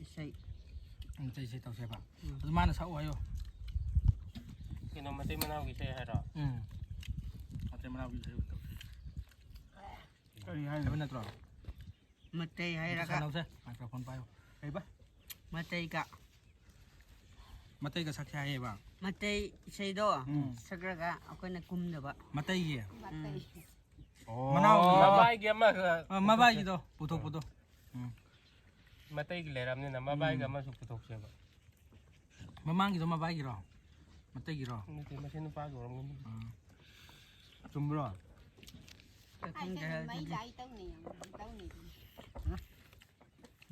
ꯏꯁꯩ꯫ ꯎꯝ, ꯃꯇꯩ ꯏꯁꯩ ꯇꯧꯁꯦꯕ꯫ ꯎꯝ꯫ ꯑꯗꯨ ꯃꯥꯅ ꯁꯛꯎ ꯍꯥꯏꯌꯣ꯫ ꯀꯩꯅꯣ, ꯃꯇꯩ ꯃꯅꯥꯎꯒꯤ ꯏꯁꯩ ꯍꯥꯏꯔꯣ? ꯎꯝ꯫ ꯃꯇꯩ ꯃꯅꯥꯎꯒꯤ ꯏꯁꯩ ꯑꯣꯏꯅ ꯇꯧꯁꯦ꯫ ꯀꯔꯤ ꯍꯥꯏꯅꯣ? ꯍꯥꯏꯕ ꯅꯠꯇ꯭ꯔꯣ? ꯃꯇꯩ ꯑꯝꯇ ꯍꯥꯏꯔꯒ꯫ ꯁꯥꯟꯅꯧꯁꯦ, microphone ꯄꯥꯏꯌꯣ꯫ ꯀꯩꯕ? ꯃꯇꯩꯒ꯫ ꯃꯇꯩꯒ ꯁꯛꯁꯦ ꯍꯥꯏꯌꯦꯕ꯫ ꯃꯇꯩ ꯏꯁꯩꯗꯣ ꯎꯝ꯫ ꯁꯛꯂꯒ ꯑꯩꯈꯣꯏꯅ ꯀꯨꯝꯗꯕ꯫ ꯃꯇꯩꯒꯤ? ꯃꯇꯩ꯫ ꯑꯣ꯫ ꯃꯅꯥꯎꯒꯤ꯫ ꯃꯕꯥꯏꯒꯤ ꯑꯃ ꯑ, ꯃꯕꯥꯏꯒꯤꯗꯣ ꯄꯨꯊꯣꯛꯄꯗꯣ꯫ ꯎꯝ꯫ ꯃꯇꯩꯒꯤ ꯂꯩꯔꯕꯅꯤꯅ ꯃꯕꯥꯏꯒꯤ ꯎꯝ꯫ ꯑꯃꯁꯨ ꯄꯨꯊꯣꯛꯁꯦꯕ꯫ ꯃꯃꯥꯡꯒꯤꯗꯣ ꯃꯕꯥꯏꯒꯤꯔꯣ? ꯃꯇꯩꯒꯤꯔꯣ? ꯅꯠꯇꯦ, ꯃꯁꯤ ꯅꯨꯄꯥꯒꯤ ꯑꯣꯏꯔꯝꯒꯅꯤ꯫ ꯎꯝ꯫ ꯆꯨꯝꯕ꯭ꯔꯣ? ꯈꯪꯗꯦ ꯍꯥꯏꯁꯦ, ꯃꯩ ꯑꯗꯨꯗꯤ꯫ ꯂꯥꯏ ꯇꯧꯅꯩ, ꯇꯧꯅꯩꯗꯨꯅꯤ꯫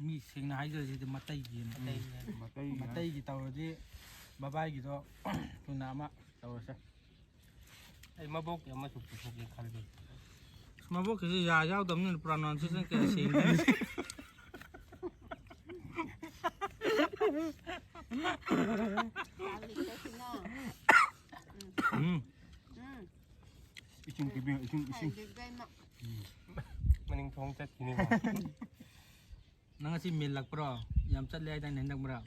ꯃꯤ ꯁꯦꯡꯅ ꯍꯥꯏꯖꯔꯤꯁꯤꯗꯤ ꯃꯇꯩꯒꯤ꯫ ꯃꯇꯩꯒꯤ꯫ ꯃꯇꯩꯒꯤ꯫ ꯃꯇꯩꯒꯤ ꯇꯧꯔꯗꯤ ꯃꯕꯥꯏꯒꯤꯗꯣ ꯊꯨꯅ ꯑꯃ ꯇꯧꯔꯁꯦ꯫ ꯑꯩ ꯃꯕꯣꯛꯀꯤ ꯑꯃꯁꯨ ꯄꯨꯊꯣꯛꯀꯦ ꯈꯜꯂꯤ꯫ ꯑꯁ, ꯃꯕꯣꯛꯀꯤꯁꯤ ꯌꯥ ꯌꯥꯎꯗꯕꯅꯤꯅ pronunciation ꯀꯌꯥ ꯁꯦꯡꯗꯦ꯫ ꯆꯥꯕꯤꯗ ꯁꯤꯅ꯫ ꯎꯝ꯫ ꯎꯝ꯫ ꯏꯁꯤꯡ ꯄꯤꯕꯤꯌꯨ, ꯏꯁꯤꯡ, ꯏꯁꯤꯡ꯫ ꯍꯩꯈꯤꯕꯗꯩ ꯃ- ꯃꯅꯤꯡ ꯊꯣꯡ ꯆꯠꯈꯤꯅꯤꯀꯣ꯫ ꯅꯪ ꯉꯁꯤ ꯃꯦꯜꯂꯛꯄ꯭ꯔꯣ? ꯌꯥꯝ ꯆꯠꯂꯦ ꯍꯥꯏꯗꯥꯏꯅꯦ ꯍꯟꯗꯛ ꯃꯔꯛ?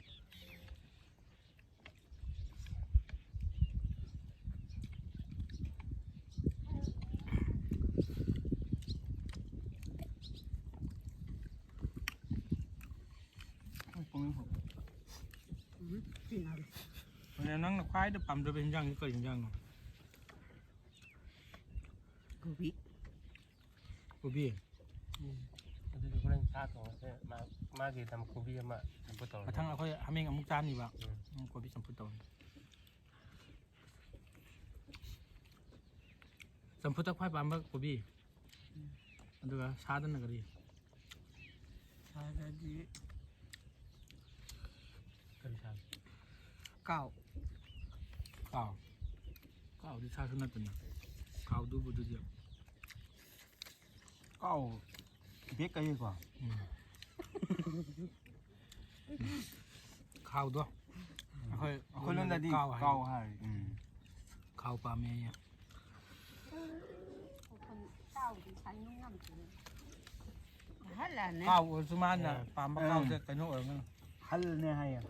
ꯎꯝ, ꯁꯤꯅ꯫ ꯍꯣꯏꯅꯦ, ꯅꯪꯅ ꯈ꯭ꯋꯥꯏꯗꯩ ꯄꯥꯝꯖꯕ ꯍꯤꯟꯖꯥꯡꯁꯤ ꯀꯔꯤ ꯍꯤꯟꯖꯥꯡꯅꯣ? ꯀꯣꯕꯤ꯫ ꯀꯣꯕꯤ? ꯎꯝ꯫ ꯑꯗꯨꯗꯤ ꯍꯣꯔꯦꯟ ꯁꯥ ꯊꯣꯡꯉꯁꯦ꯫ ꯃꯥ-, ꯃꯥꯒꯤ ꯂꯝ ꯀꯣꯕꯤ ꯑꯃ ꯆꯝꯐꯨꯠ ꯇꯧꯔꯁꯦ꯫ ꯃꯊꯪ ꯑꯩꯈꯣꯏ ꯍꯥꯃꯦꯡ ꯑꯃꯨꯛ ꯆꯥꯅꯤꯕ꯫ ꯎꯝ꯫ ꯎꯝ, ꯀꯣꯕꯤ ꯆꯝꯐꯨꯠ ꯇꯧꯔꯅꯤ꯫ ꯆꯝꯐꯨꯠꯇ ꯈ꯭ꯋꯥꯏ ꯄꯥꯝꯕ ꯀꯣꯕꯤ? ꯎꯝ꯫ ꯑꯗꯨꯒ ꯁꯥꯗꯅ ꯀꯔꯤ? ꯁꯥꯗꯗꯤ ꯀꯔꯤ ꯁꯥ? ꯀꯥꯎ꯫ ꯀꯥꯎ꯫ ꯀꯥꯎꯗꯤ ꯁꯥꯁꯨ ꯅꯠꯇꯅ꯫ ꯀꯥꯎꯗꯨꯕꯨꯗꯨꯗꯤ꯫ ꯀꯥꯎ ꯕꯦꯛ ꯀꯛꯏꯀꯣ꯫ ꯎꯝ꯫ ꯈꯥꯎꯗꯣ꯫ ꯑꯩꯈꯣꯏ, ꯑꯩꯈꯣꯏ ꯂꯣꯟꯗꯗꯤ ꯀꯥꯎ ꯍꯥꯏ꯫ ꯀꯥꯎ ꯍꯥꯏ꯫ ꯎꯝ꯫ ꯈꯥꯎ ꯄꯥꯝꯃꯦ ꯑꯩ꯫ ꯆꯥꯎꯗꯤ ꯁꯥꯏꯅꯨꯡ ꯌꯥꯝ ꯊꯨꯔꯦ꯫ ꯑꯍꯜꯂꯅꯦ꯫ ꯀꯥꯎ ꯑꯣꯏꯔꯁꯨ ꯃꯥꯅ ꯎꯝ꯫ ꯄꯥꯝꯕ ꯎꯝ꯫ ꯀꯥꯎꯁꯦ ꯀꯩꯅꯣ ꯑꯣꯏꯔꯝꯒꯅꯤ꯫ ꯍꯜꯅꯦ ꯍꯥꯏꯌꯦ꯫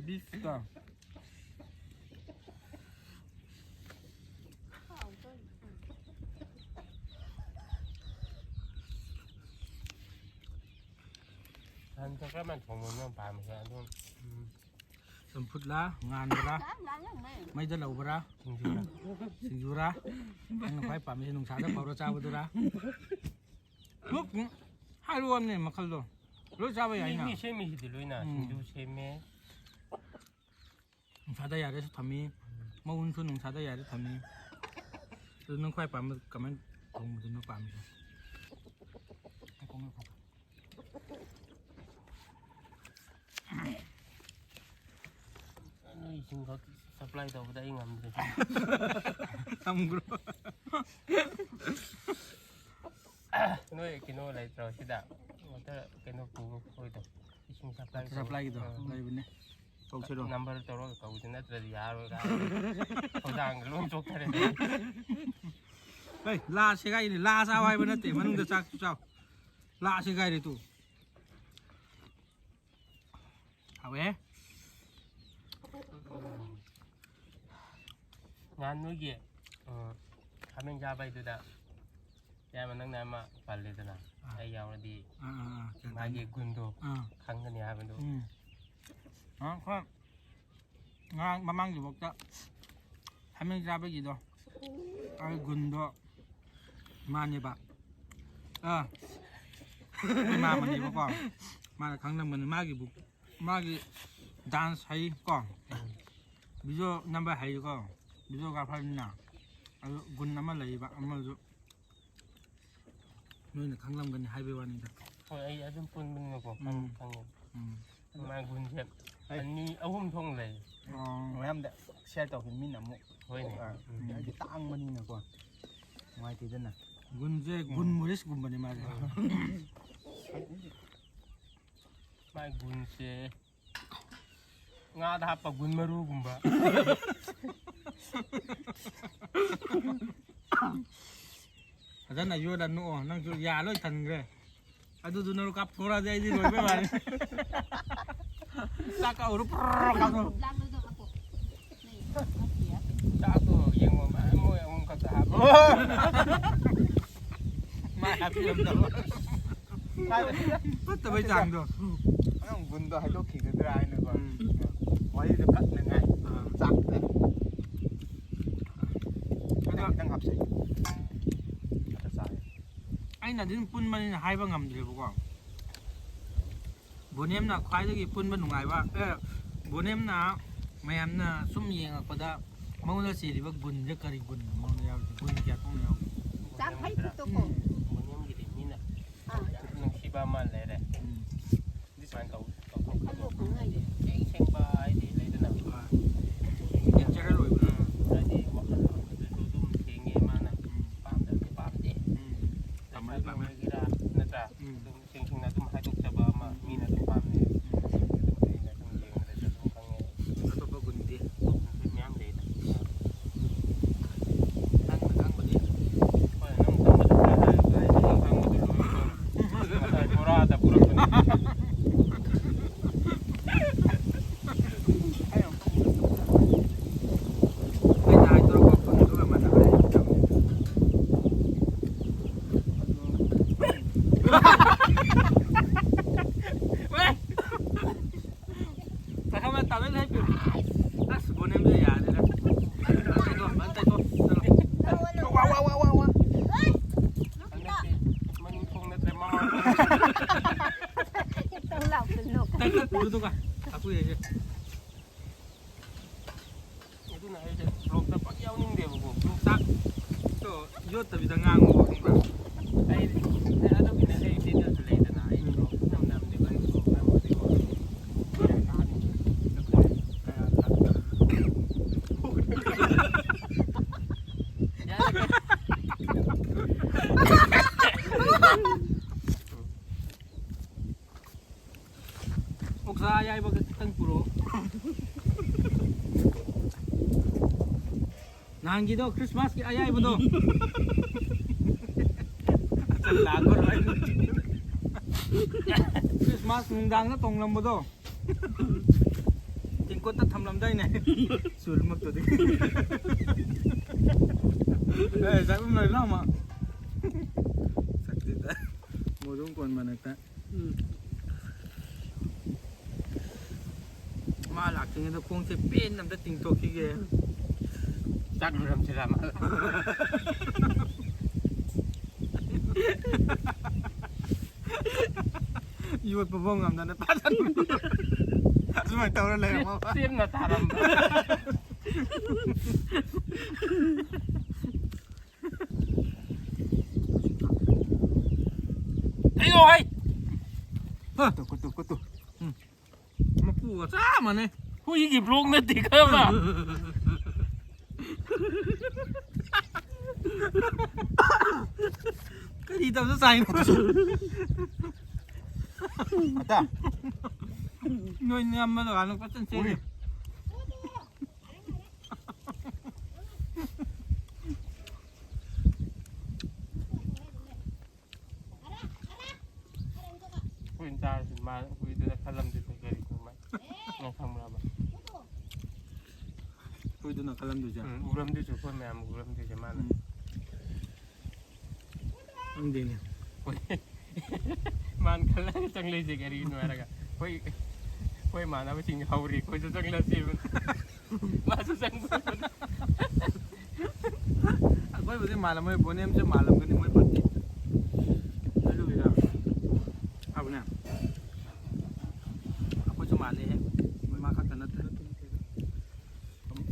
ꯕꯤꯐꯇꯣ꯫ ꯍꯟꯗꯛ ꯀꯔꯝꯍꯥꯏꯅ ꯊꯣꯡꯕꯅꯣ ꯅꯪ ꯄꯥꯝꯃꯤꯁꯦ? ꯑꯗꯨꯝ ꯎꯝ꯫ ꯆꯝꯐꯨꯠꯂꯥ, ꯉꯥꯟꯕꯔꯥ, ꯆꯥꯛ ꯂꯥꯝꯃꯦ꯫ ꯃꯩꯗ ꯂꯧꯕꯔꯥ, ꯁꯤꯡꯖꯨꯔꯥ? ꯁꯤꯡꯖꯨꯔꯥ? ꯅꯪꯅ ꯈ꯭ꯋꯥꯏ ꯄꯥꯝꯃꯤꯁꯦ ꯅꯨꯡꯁꯥꯗ ꯐꯧꯔ ꯆꯥꯕꯗꯨꯔꯥ? ꯍꯥꯏꯔꯛꯑꯣꯅꯦ ꯃꯈꯜꯗꯣ꯫ ꯂꯣꯏ ꯆꯥꯕ ꯌꯥꯏꯅ꯫ ꯃꯤ, ꯃꯤ ꯁꯦꯝꯃꯤꯁꯤꯗꯤ ꯂꯣꯏꯅ꯫ ꯎꯝ꯫ ꯁꯤꯡꯖꯨ ꯁꯦꯝꯃꯦ꯫ ꯅꯨꯡꯁꯥꯗ ꯌꯥꯏꯔꯁꯨ ꯊꯝꯃꯤ, ꯃꯎꯟꯁꯨ ꯅꯨꯡꯁꯥꯗ ꯌꯥꯏꯔ ꯊꯝꯃꯤ꯫ ꯑꯗꯨ ꯅꯪ ꯈ꯭ꯋꯥꯏ ꯄꯥꯝꯕ ꯀꯃꯥꯏꯅ ꯊꯣꯡꯕꯗꯨꯅꯣ ꯄꯥꯝꯃꯤꯁꯦ? ꯉꯥꯏꯈꯣ, ꯉꯥꯏꯈꯣ꯫ ꯅꯣꯏ ꯏꯁꯤꯡ ꯈꯛ supply ꯇꯧꯕꯗ ꯑꯩ ꯉꯝꯗ꯭ꯔꯦ꯫ ꯊꯝꯈ꯭ꯔꯣ꯫ ꯅꯣꯏ ꯀꯩꯅꯣ ꯂꯩꯇ꯭ꯔꯣ ꯁꯤꯗ? Water ꯀꯩꯅꯣ ꯄꯨꯕ ꯈꯣꯏꯗꯣ? ꯏꯁꯤꯡ supply ꯇꯧꯕ꯫ Supplyꯒꯤꯗꯣ ꯑꯥ꯫ ꯂꯩꯕꯅꯦ꯫ ꯀꯧꯁꯤꯔꯣ? Number ꯇꯧꯔꯒ ꯀꯧꯁꯤ, ꯅꯠꯇ꯭ꯔꯗꯤ ꯌꯥꯔꯣꯏ꯫ ꯊꯧꯗꯥꯡꯒ ꯂꯣꯏ ꯆꯣꯛꯊꯔꯦ꯫ ꯍꯩ, ꯂꯥ ꯁꯦꯒꯥꯏꯔꯦ꯫ ꯂꯥ ꯆꯥꯎ ꯍꯥꯏꯕ ꯅꯠꯇꯦ, ꯃꯅꯨꯡꯗ ꯆꯥꯛꯁꯨ ꯆꯥꯎ꯫ ꯂꯥ ꯁꯦꯒꯥꯏꯔꯦ ꯇꯨ꯫ ꯍꯥꯎꯋꯦ꯫ ꯅꯍꯥꯟ ꯅꯣꯏꯒꯤ, ꯎꯝ, ꯍꯥꯃꯦꯡ ꯆꯥꯕꯩꯗꯨꯗ ꯏꯌꯥꯝꯕ ꯅꯪꯅ ꯑꯃ ꯄꯜꯂꯦꯗꯅ, ꯑꯥ꯫ ꯑꯩ ꯌꯥꯎꯔꯗꯤ ꯑꯥ, ꯑꯥ, ꯑꯥ, ꯒ꯭ꯌꯥꯟ ꯃꯥꯒꯤ ꯇꯥꯏꯅꯦ꯫ ꯒꯨꯟꯗꯣ ꯑꯥ꯫ ꯈꯪꯒꯅꯤ ꯍꯥꯏꯕꯗꯣ꯫ ꯎꯝ꯫ ꯑꯥ, ꯍꯣꯏ꯫ ꯉꯔꯥꯡ ꯃꯃꯥꯡꯒꯤꯐꯥꯎꯗ ꯍꯥꯃꯦꯡ ꯆꯥꯕꯒꯤꯗꯣ, ꯑꯗꯨ ꯒꯨꯟꯗꯣ ꯃꯥꯅꯦꯕ꯫ ꯑꯥ, ꯃꯥ ꯑꯃꯅꯦꯕꯀꯣ꯫ ꯃꯥꯅ ꯈꯪꯂꯝꯒꯅꯤ꯫ ꯃꯥꯒꯤꯕꯨ, ꯃꯥꯒꯤ dance ꯍꯩ ꯀꯣ꯫ Video ꯅꯝꯕ ꯍꯩ ꯀꯣ꯫ Videographerꯅꯤꯅ꯫ ꯑꯗꯨ ꯒꯨꯟ ꯑꯃ ꯂꯩꯌꯦꯕ, ꯑꯃꯁꯨ꯫ ꯅꯣꯏꯅ ꯈꯪꯂꯝꯒꯅꯤ ꯍꯥꯏꯕꯩ ꯋꯥꯅꯤꯗ꯫ ꯍꯣꯏ, ꯑꯩ ꯑꯗꯨꯝ ꯄꯨꯟꯕꯅꯤꯅꯀꯣ, ꯈꯪ-, ꯎꯝ꯫ ꯈꯪꯉꯦ꯫ ꯎꯝ꯫ ꯃꯥꯏ ꯒꯨꯟꯁꯦ ꯑꯩ ꯑꯅꯤ, ꯑꯍꯨꯝ ꯊꯣꯛꯅ ꯂꯩ꯫ ꯑꯣ꯫ ꯃꯌꯥꯝꯗ share ꯇꯧꯈꯤ ꯃꯤꯅ ꯑꯃꯨꯛ꯫ ꯍꯣꯏꯅꯦ꯫ ꯑ, ꯎꯝ꯫ ꯍꯥꯏꯗꯤ ꯇꯥꯡꯕꯅꯤꯅꯀꯣ꯫ ꯅꯨꯡꯉꯥꯏꯇꯦꯗꯅ꯫ ꯒꯨꯟꯁꯦ ꯎꯝ꯫ ꯒꯨꯟ ꯃꯣꯔꯤꯁꯀꯨꯝꯕꯅꯤ ꯃꯥꯁꯦ꯫ ꯎꯝ꯫ ꯃꯥꯏ ꯒꯨꯟꯁꯦ ꯉꯥꯗ ꯍꯥꯞꯄ ꯒꯨꯟ ꯃꯔꯨꯒꯨꯝꯕ꯫ ꯐꯖꯅ ꯌꯣꯠꯂ ꯅꯣꯛꯑꯣ꯫ ꯅꯪꯁꯨ ꯌꯥ ꯂꯣꯏ ꯊꯟꯈ꯭ꯔꯦ꯫ ꯑꯗꯨꯗꯨꯅ ꯀꯥꯞꯊꯣꯔꯛꯑꯗꯤ ꯑꯩꯗꯤ ꯂꯣꯏꯕꯩ ꯋꯥꯅꯤ꯫ ꯆꯥꯛ ꯀꯧꯔ ꯄ꯭ꯔꯣ ꯀꯥꯞꯊꯣꯛ꯫ ꯆꯥꯛꯇꯣ ꯌꯦꯡꯉꯣ, ꯃꯣꯏ ꯑꯍꯨꯝ ꯈꯛꯇ ꯍꯥꯞꯄꯦ꯫ ꯃꯥꯏ ꯍꯥꯞꯄꯤꯔꯝꯗꯕ꯫ ꯐꯠꯇꯕꯩ ꯆꯥꯡꯗꯣ꯫ ꯅꯪ ꯒꯨꯟꯗꯣ ꯍꯥꯏꯗꯣꯛꯈꯤꯒꯗ꯭ꯔꯥ ꯍꯥꯏꯅꯀꯣ꯫ ꯎꯝ꯫ ꯋꯥꯔꯤꯗꯣ ꯀꯛꯅꯉꯥꯏ꯫ ꯑꯥ꯫ ꯆꯥꯛꯇ꯫ ꯑꯗꯣ ꯈꯤꯇꯪ ꯍꯥꯞꯆꯩ꯫ ꯑꯗ ꯆꯥꯔꯦ꯫ ꯑꯩꯅ ꯑꯗꯨꯝ ꯄꯨꯟꯕꯅꯤꯅ ꯍꯥꯏꯕ ꯉꯝꯗ꯭ꯔꯦꯕꯀꯣ꯫ ꯕꯣꯅꯦꯝꯅ ꯈ꯭ꯋꯥꯏꯗꯒꯤ ꯄꯨꯟꯕ ꯅꯨꯡꯉꯥꯏꯕ, ꯑꯦ, ꯕꯣꯅꯦꯝꯅ ꯃꯌꯥꯝꯅ ꯁꯨꯝ ꯌꯦꯡꯉꯛꯄꯗ ꯃꯉꯣꯟꯗ ꯆꯦꯜꯂꯤꯕ ꯒꯨꯟꯁꯦ ꯀꯔꯤ ꯒꯨꯟꯅꯣ ꯃꯉꯣꯟꯗ ꯌꯥꯎꯔꯤꯁꯦ? ꯒꯨꯟ ꯀꯌꯥ ꯊꯣꯛꯅ ꯌꯥꯎꯒꯦ? ꯆꯥꯛ ꯍꯩ ꯈꯨꯠꯇꯣ ꯀꯣ꯫ ꯕꯣꯅꯦꯝꯒꯤꯗꯤ ꯃꯤꯅ ꯑꯥ꯫ ꯌꯥꯝ ꯅꯨꯡꯁꯤꯕ ꯑꯃ ꯂꯩꯔꯦ꯫ ꯎꯝ꯫ ꯁꯨꯃꯥꯏꯅ ꯇꯧ-, ꯇꯧꯊꯣꯛꯄꯗꯣ꯫ ꯈꯜꯂꯣ ꯈꯪꯉꯥꯏꯗꯣ꯫ ꯏꯁꯦꯡ ꯁꯦꯡꯕ ꯍꯥꯏꯗꯤ ꯂꯩꯗꯅ꯫ ꯍꯣꯏ꯫ Natural ꯑꯣꯏꯕꯗꯣ꯫ ꯎꯝ, ꯍꯥꯏꯗꯤ ꯋꯥꯈꯜ ꯂꯧꯕꯗꯁꯨ ꯑꯗꯨꯝ ꯁꯦꯡꯉꯦ ꯃꯥꯅ꯫ ꯎꯝ꯫ ꯄꯥꯝꯗꯕꯗꯤ ꯄꯥꯝꯗꯦ꯫ ꯎꯝ꯫ ꯄꯥꯝꯃꯗꯤ ꯄꯥꯝꯃꯦ꯫ ꯂꯩꯁꯥꯕꯤ ꯑꯣꯏꯒꯦꯔꯥ, ꯅꯠꯇ꯭ꯔꯥ? ꯎꯝ꯫ ꯑꯗꯨꯝ ꯁꯦꯡ ꯁꯦꯡꯅ ꯑꯗꯨꯝ ꯍꯥꯏꯗꯣꯛꯆꯕ ꯑꯃ ꯃꯤꯅ ꯑꯗꯨꯝ ꯄꯥꯝꯅꯩ꯫ ꯎꯝ꯫ ꯑꯗꯨꯝ ꯑꯩꯅ ꯑꯗꯨꯝ ꯌꯦꯡꯕꯗꯁꯨ ꯑꯗꯨꯝ ꯈꯪꯉꯦ꯫ ꯑꯇꯣꯞꯄ ꯒꯨꯟꯗꯤ? ꯑꯇꯣꯞꯄꯁꯨ ꯃꯌꯥꯝ ꯂꯩꯗ꯫ ꯅꯪꯅ ꯈꯪꯕꯗꯤ? ꯍꯣꯏ, ꯅꯪ ꯈꯪꯕꯗꯣ ꯈꯔ ꯍꯥꯏꯌꯨ, ꯀꯥꯏꯗꯒꯤ ꯈꯪꯕꯗꯣ ꯂꯣꯏꯔꯦ꯫ ꯉꯁꯥꯏ ꯕꯣꯔꯥꯗ ꯄꯨꯔꯛꯄꯅꯤ꯫ ꯑꯩꯅ ꯍꯥꯏꯗꯣꯔꯛꯄ ꯐꯣꯟꯗꯨꯒ ꯃꯥꯟꯅꯕ꯫ ꯄꯥꯈꯪ ꯇꯥꯕ ꯂꯩ ꯄꯤꯌꯨ꯫ ꯑꯁ, ꯕꯣꯅꯦꯝꯁꯦ ꯌꯥꯗꯦꯗ꯫ ꯐꯖꯅ ꯇꯩꯊꯣꯛ, ꯐꯖꯅ ꯇꯩꯊꯣꯛ꯫ ꯆꯠꯂꯣ꯫ ꯋꯥ, ꯋꯥ, ꯋꯥ, ꯋꯥ, ꯋꯥ꯫ ꯍꯟꯗꯛꯇꯤ ꯃꯅꯤꯡ ꯊꯣꯡ ꯅꯠꯇ꯭ꯔꯦ, ꯃꯃꯥꯡ ꯊꯣꯡ꯫ ꯇꯧ ꯂꯥꯎ, ꯇꯧ ꯂꯥꯎ꯫ ꯇꯩꯊꯣꯛ, ꯎꯗꯨꯒ꯫ ꯑꯩꯈꯣꯏ ꯍꯥꯏꯁꯦ꯫ ꯑꯗꯨꯅ ꯑꯩꯁꯦ vlogꯇ ꯄꯥꯛ ꯌꯥꯎꯅꯤꯡꯗꯦꯕꯀꯣ꯫ Vlogꯇꯣ ꯌꯣꯠꯇꯕꯤꯗ ꯉꯥꯡꯉꯣ, ꯈꯪꯕ꯭ꯔꯥ? ꯑꯩ, ꯑꯗꯨꯒꯤꯅꯦ ꯑꯩ videoꯁꯨ ꯂꯩꯗꯅ, ꯑꯩ vlog ꯁꯨꯡꯅꯝ ꯅꯝꯗꯦꯕ, ꯑꯩ vlog ꯅꯝꯃꯗꯤꯀꯣ꯫ ꯌꯥꯔꯦ꯫ ꯑꯣꯛꯁꯥ ꯑꯌꯥꯏꯕꯒ ꯈꯤꯇꯪ ꯄꯨꯔꯛꯑꯣ꯫ ꯅꯍꯥꯟꯒꯤꯗꯣ, Christmasꯀꯤ ꯑꯌꯥꯏꯕꯗꯣ꯫ ꯂꯥꯛꯑꯔꯣꯏ꯫ ꯈ꯭ꯔꯤꯁꯃꯥꯁ ꯅꯨꯡꯗꯥꯡꯗ ꯇꯣꯡꯂꯝꯕꯗꯣ꯫ ꯇꯦꯡꯀꯣꯠꯇ ꯊꯝꯂꯝꯗꯥꯏꯅꯦ꯫ ꯆꯨꯜꯃꯛꯇꯨꯗꯤ꯫ ꯑꯦ, ꯆꯥꯛꯂꯨꯝ ꯂꯣꯏ ꯂꯥꯎꯃ꯫ ꯁꯛꯁꯤꯗ꯫ ꯃꯣꯗꯨꯝ ꯀꯣꯟ ꯃꯅꯥꯛꯇ꯫ ꯎꯝ꯫ ꯃꯥ ꯂꯥꯛꯇ꯭ꯔꯤꯉꯩꯗ ꯈꯣꯡꯁꯦ ꯄꯦꯟꯅ ꯑꯝꯇ ꯇꯤꯡꯊꯣꯛꯈꯤꯒꯦ꯫ ꯆꯥꯛ ꯂꯣꯏꯔꯝꯁꯤꯔꯥ ꯃꯥ? ꯌꯣꯠꯄ ꯐꯥꯎ ꯉꯝꯗꯅ ꯇꯥꯁꯟꯕ꯫ ꯑꯁꯨꯃꯥꯏꯅ ꯇꯧꯔ ꯂꯩꯔꯝꯃꯕ꯫ ꯆꯦꯞꯅ ꯇꯥꯔꯝꯕ꯫ ꯑꯩꯌꯣ ꯍꯩ! ꯍ! ꯀꯨꯇꯨ, ꯀꯨꯇꯨ, ꯀꯨꯇꯨ꯫ ꯎꯝ꯫ ꯃꯄꯨꯒ ꯆꯞ ꯃꯥꯟꯅꯩ꯫ ꯍꯨꯏꯒꯤ ꯕ꯭ꯂꯣꯛ ꯅꯠꯇꯦ ꯈꯪꯉꯕ? ꯀꯔꯤ ꯇꯧꯗ ꯆꯥꯏꯅꯣ? ꯑꯇꯥ꯫ ꯅꯣꯏ ꯅꯌꯥꯝꯕ ꯗꯨꯀꯥꯟꯗꯣ ꯐꯖꯅ ꯆꯦꯜꯂꯤ꯫ ꯎꯏ꯫ ꯑꯩꯈꯣꯏꯅ ꯆꯥꯔꯁꯨ ꯃꯥ ꯍꯨꯏꯗꯨꯅ ꯈꯜꯂꯝꯗꯣꯏꯁꯦ ꯀꯔꯤꯅꯣ ꯃꯥ? ꯅꯪ ꯈꯪꯕ꯭ꯔꯕ? ꯍꯨꯏꯗꯨꯅ ꯈꯜꯂꯝꯗꯣꯏꯁꯦ? ꯎꯝ, ꯎꯔꯝꯗꯣꯏꯁꯦ ꯑꯩꯈꯣꯏ ꯃꯌꯥꯝ ꯎꯔꯝꯗꯣꯏꯁꯦ ꯃꯥꯅ꯫ ꯎꯝ꯫ ꯈꯪꯗꯦꯅꯦ꯫ ꯃꯥꯅ ꯈꯜꯂꯒ ꯆꯪꯂꯛꯏꯁꯦ ꯀꯔꯤꯅꯣ ꯍꯥꯏꯔꯒ, ꯑꯩꯈꯣꯏ, ꯑꯩꯈꯣꯏ ꯏꯃꯥꯟꯅꯕꯁꯤꯡ ꯍꯧꯔꯦ, ꯑꯩꯈꯣꯏꯁꯨ ꯆꯪꯂꯁꯦꯕ꯫ ꯃꯥꯁꯨ ꯆꯪꯕ꯫ ꯑꯩꯈꯣꯏꯕꯨꯗꯤ ꯃꯥꯜꯂꯝꯃꯣꯏ, ꯕꯣꯅꯦꯝꯁꯦ ꯃꯥꯜꯂꯝꯒꯅꯤ ꯃꯣꯏ ꯄꯥꯔꯇꯤ꯫ ꯑꯗꯨꯒꯤꯔ? ꯐꯕꯅꯦ꯫ ꯑꯩꯈꯣꯏꯁꯨ ꯃꯥꯜꯂꯦꯍꯦ꯫ ꯃꯥ ꯈꯛꯇ ꯅꯠꯇꯦ꯫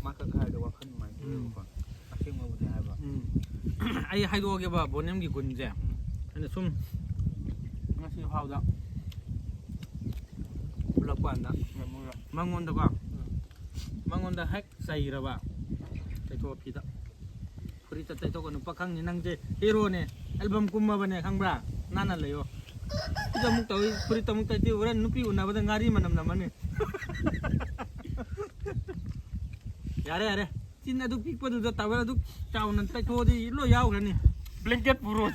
ꯃꯥ ꯈꯛ ꯍꯥꯏꯔꯗꯤ ꯋꯥꯈꯜ ꯅꯨꯡꯉꯥꯏꯇꯦꯕꯀꯣ꯫ ꯎꯝ꯫ ꯑꯁꯦꯡꯕꯕꯨꯗꯤ ꯍꯥꯏꯕ꯫ ꯎꯝ꯫ ꯑꯩ ꯍꯥꯏꯗꯣꯛꯑꯒꯦꯕ ꯕꯣꯅꯦꯝꯒꯤ ꯒꯨꯟꯁꯦ꯫ ꯎꯝ꯫ ꯑꯩꯅ ꯁꯨꯝ ꯉꯁꯤ ꯐꯥꯎꯗ ꯎꯠꯂꯛꯄ ꯀꯥꯟꯗ ꯉꯝꯃꯔꯣꯏ꯫ ꯃꯉꯣꯟꯗꯀꯣ, ꯎꯝ꯫ ꯃꯉꯣꯟꯗ ꯍꯦꯛ ꯆꯩꯔꯕ, ꯇꯩꯊꯣꯛꯑ ꯐꯤꯗ꯫ ꯐꯨꯔꯤꯠꯇ ꯇꯩꯊꯣꯛꯀꯅꯨ, ꯄꯥꯈꯪꯅꯤ ꯅꯪꯁꯦ, ꯍꯦꯔꯣꯅꯦ, ꯑꯦꯜꯕꯝ ꯀꯨꯝꯃꯕꯅꯦ, ꯈꯪꯕ꯭ꯔꯥ? ꯅꯥꯟꯅ ꯂꯩꯌꯣ꯫ ꯐꯨꯔꯤꯠ ꯑꯃꯨꯛ ꯇꯧꯏ, ꯐꯨꯔꯤꯠ ꯑꯃꯨꯛ ꯇꯩꯇꯦ, ꯍꯣꯔꯦꯟ ꯅꯨꯄꯤ ꯎꯅꯕꯗ ꯉꯥꯔꯤ ꯃꯅꯝ ꯅꯝꯃꯅꯤ꯫ ꯌꯥꯔꯦ, ꯌꯥꯔꯦ꯫ ꯆꯤꯟ ꯑꯗꯨꯛ ꯄꯤꯛꯄꯗꯨꯗ ꯇꯥꯋꯦꯜ ꯑꯗꯨꯛ ꯆꯥꯎꯅ ꯇꯩꯊꯣꯛꯑꯗꯤ ꯂꯣꯏ ꯌꯥꯎꯈ꯭ꯔꯅꯤ꯫ ꯕ꯭ꯂꯦꯡꯀꯦꯠ ꯄꯨꯔꯣ꯫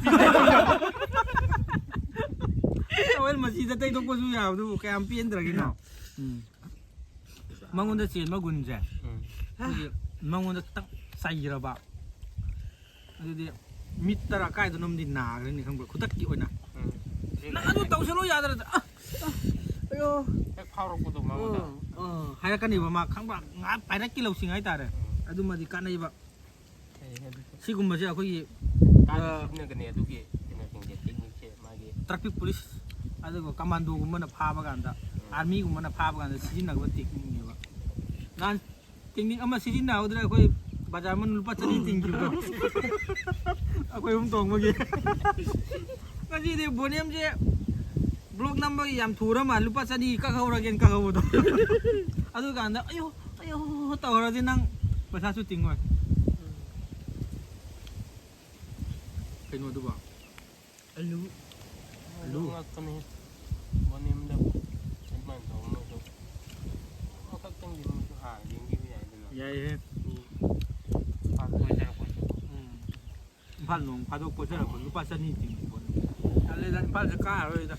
ꯇꯋꯦꯜ ꯃꯆꯤꯗ ꯇꯩꯊꯣꯛꯄꯁꯨ ꯌꯥꯕꯗꯨꯕꯨ ꯀꯌꯥꯝ ꯄꯦꯟꯗ꯭ꯔꯒꯦꯅꯣ? ꯎꯝ꯫ ꯃꯉꯣꯟꯗ ꯆꯦꯟꯕ ꯒꯨꯟꯁꯦ, ꯎꯝ꯫ ꯑꯩꯈꯣꯏꯒꯤ ꯃꯉꯣꯟꯗ ꯈꯤꯇꯪ ꯆꯩꯔꯕ, ꯑꯗꯨꯗꯤ ꯃꯤꯠꯇꯔ ꯀꯥꯏꯗꯅꯣꯝꯗꯤ ꯅꯥꯈ꯭ꯔꯅꯤ, ꯈꯪꯕ꯭ꯔꯥ? ꯈꯨꯗꯛꯀꯤ ꯑꯣꯏꯅ꯫ ꯎꯝ꯫ "ꯅꯪ ꯑꯗꯨ ꯇꯧꯁꯜꯂꯣ ꯌꯥꯗ꯭ꯔꯗꯤ", ꯑ, ꯑꯌꯣ꯫ ꯍꯦꯛ ꯐꯥꯎꯔꯛꯄꯗꯣ ꯃꯉꯣꯟꯗ꯫ ꯑ, ꯑ, ꯍꯥꯏꯔꯛꯀꯅꯤꯕ ꯃꯥ, ꯈꯪꯕ꯭ꯔꯥ? ꯉꯥꯏꯍꯥꯛ ꯄꯥꯏꯔꯛꯀꯤ ꯂꯧꯁꯤꯡ ꯍꯥꯏꯇꯥꯔꯦ꯫ ꯎꯝ꯫ ꯑꯗꯨꯃꯗꯤ ꯀꯥꯟꯅꯩꯕ꯫ ꯐꯩ ꯑꯗꯨ꯫ ꯁꯤꯒꯨꯝꯕꯁꯦ ꯑꯩꯈꯣꯏꯒꯤ, ꯀꯥꯟꯅꯕ ꯑ, ꯁꯤꯖꯤꯟꯅꯒꯅꯤ ꯑꯗꯨꯒꯤ ꯀꯩꯅꯣꯁꯤꯡꯁꯦ, ꯇꯦꯛꯅꯤꯛꯁꯦ ꯃꯥꯒꯤ꯫ ꯇ꯭ꯔꯥꯐꯤꯛ ꯄꯨꯂꯤꯁ, ꯑꯗꯨꯒ ꯀꯃꯥꯟꯗꯣꯒꯨꯝꯕꯅ ꯐꯥꯕ ꯀꯥꯟꯗ, ꯎꯝ꯫ ꯑꯥꯔꯃꯤꯒꯨꯝꯕꯅ ꯐꯥꯕ ꯀꯥꯟꯗ ꯁꯤꯖꯤꯟꯅꯕ ꯇꯦꯛꯅꯤꯛꯅꯦꯕ꯫ ꯅꯍꯥꯟ ꯇꯦꯛꯅꯤꯛ ꯑꯃ ꯁꯤꯖꯤꯟꯅꯍꯧꯗ꯭ꯔꯦ, ꯑꯩꯈꯣꯏ ꯕꯖꯥꯔ ꯃꯅꯨꯡ ꯂꯨꯄꯥ ꯆꯅꯤ ꯇꯤꯡꯈꯤꯕꯗꯣ꯫ ꯑꯩꯈꯣꯏ ꯑꯍꯨꯝ ꯇꯣꯡꯕꯒꯤ꯫ ꯉꯁꯤꯗꯤ ꯕꯣꯅꯦꯝꯁꯦ ꯕ꯭ꯂꯣꯛ ꯅꯝꯕꯒꯤ ꯌꯥꯝ ꯊꯨꯔ ꯃꯥꯜꯂꯦ, ꯂꯨꯄꯥ ꯆꯅꯤ ꯀꯛꯍꯧꯔꯒꯦꯅ ꯀꯛꯍꯧꯕꯗꯣ꯫ ꯑꯗꯨꯀꯥꯟꯗ "ꯑꯌꯣ, ꯑꯌꯣ" ꯇꯧꯔꯗꯤ ꯅꯪ ꯄꯩꯁꯥꯁꯨ ꯇꯤꯡꯉꯣꯏ꯫ ꯀꯩꯅꯣꯗꯨꯕꯣ? ꯑꯂꯨ꯫ ꯑꯂꯨ? ꯉꯛꯄꯅꯦ꯫ ꯕꯣꯅꯦꯝꯗ ꯑꯗꯨꯃꯥꯏꯅ ꯇꯧꯕ ꯃꯣꯏꯁꯨ꯫ ꯑꯃꯈꯛꯇꯪꯗꯤ ꯃꯣꯏꯁꯨ ꯍꯥꯟꯅ ꯌꯦꯡꯕꯤꯕ ꯌꯥꯏꯗꯅ꯫ ꯌꯥꯏꯍꯦ꯫ ꯎꯝ꯫ ꯄꯥꯛ ꯀꯣꯏꯊꯔꯛꯄꯁꯨ꯫ ꯎꯝ꯫ ꯏꯝꯐꯥꯜ ꯅꯣꯡ ꯐꯥꯗꯣꯛ ꯀꯣꯏꯊꯔꯛꯄ ꯂꯨꯄꯥ ꯆꯅꯤ ꯇꯤꯡꯕ ꯄꯣꯠꯅꯤ꯫ ꯇꯜꯂꯦꯗ, ꯏꯝꯐꯥꯜꯁꯦ ꯀꯥꯔꯔꯣꯏꯗ꯫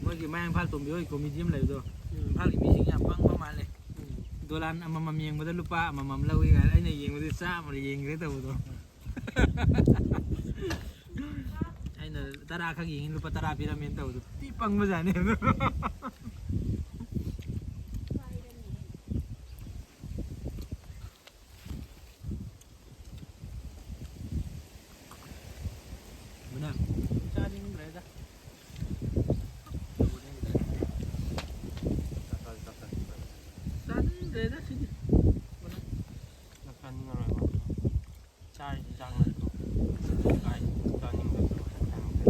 ꯃꯣꯏꯒꯤ ꯃꯌꯥꯡ ꯏꯝꯐꯥꯜ ꯇꯣꯝꯕꯤ ꯍꯣꯏ ꯀꯣꯃꯤꯗꯤ ꯑꯃ ꯂꯩꯕꯗꯣ, ꯎꯝ꯫ ꯏꯝꯐꯥꯜꯒꯤ ꯃꯤꯁꯤꯡ ꯌꯥꯝ ꯄꯪꯕ ꯃꯥꯜꯂꯦ꯫ ꯎꯝ꯫ ꯗꯣꯂꯥꯟ ꯑꯃꯃꯝ ꯌꯦꯡꯕꯗ ꯂꯨꯄꯥ ꯑꯃꯃꯝ ꯂꯧꯏ ꯀꯥꯏꯅ, ꯑꯩꯅ ꯌꯦꯡꯕꯗꯤ ꯆꯥꯝꯃ ꯌꯦꯡꯈ꯭ꯔꯦ ꯇꯧꯕꯗꯣ꯫ ꯑꯩꯅ ꯇꯔꯥ ꯈꯛ ꯌꯦꯡꯉꯤ, ꯂꯨꯄꯥ ꯇꯔꯥ ꯄꯤꯔꯝꯃꯦꯅ ꯇꯧꯕꯗꯣ ꯊꯤ ꯄꯪꯕꯖꯥꯠꯅꯤ꯫ ꯃꯨꯅꯥ, ꯆꯥꯅꯤꯡꯗ꯭ꯔꯦꯗ꯫ ꯆꯥꯅꯤꯡꯗ꯭ꯔꯦꯗ ꯁꯤꯗꯤ꯫ ꯆꯥꯅꯤꯡꯉꯔꯣꯏꯕ꯫ ꯆꯥꯔꯤꯁꯤ ꯆꯥꯛ ꯅꯠꯇ꯭ꯔꯣ? ꯀꯥꯏ ꯆꯥꯅꯤꯡꯗꯕꯅꯣ ꯍꯥꯏꯅ ꯈꯟꯕꯗ꯫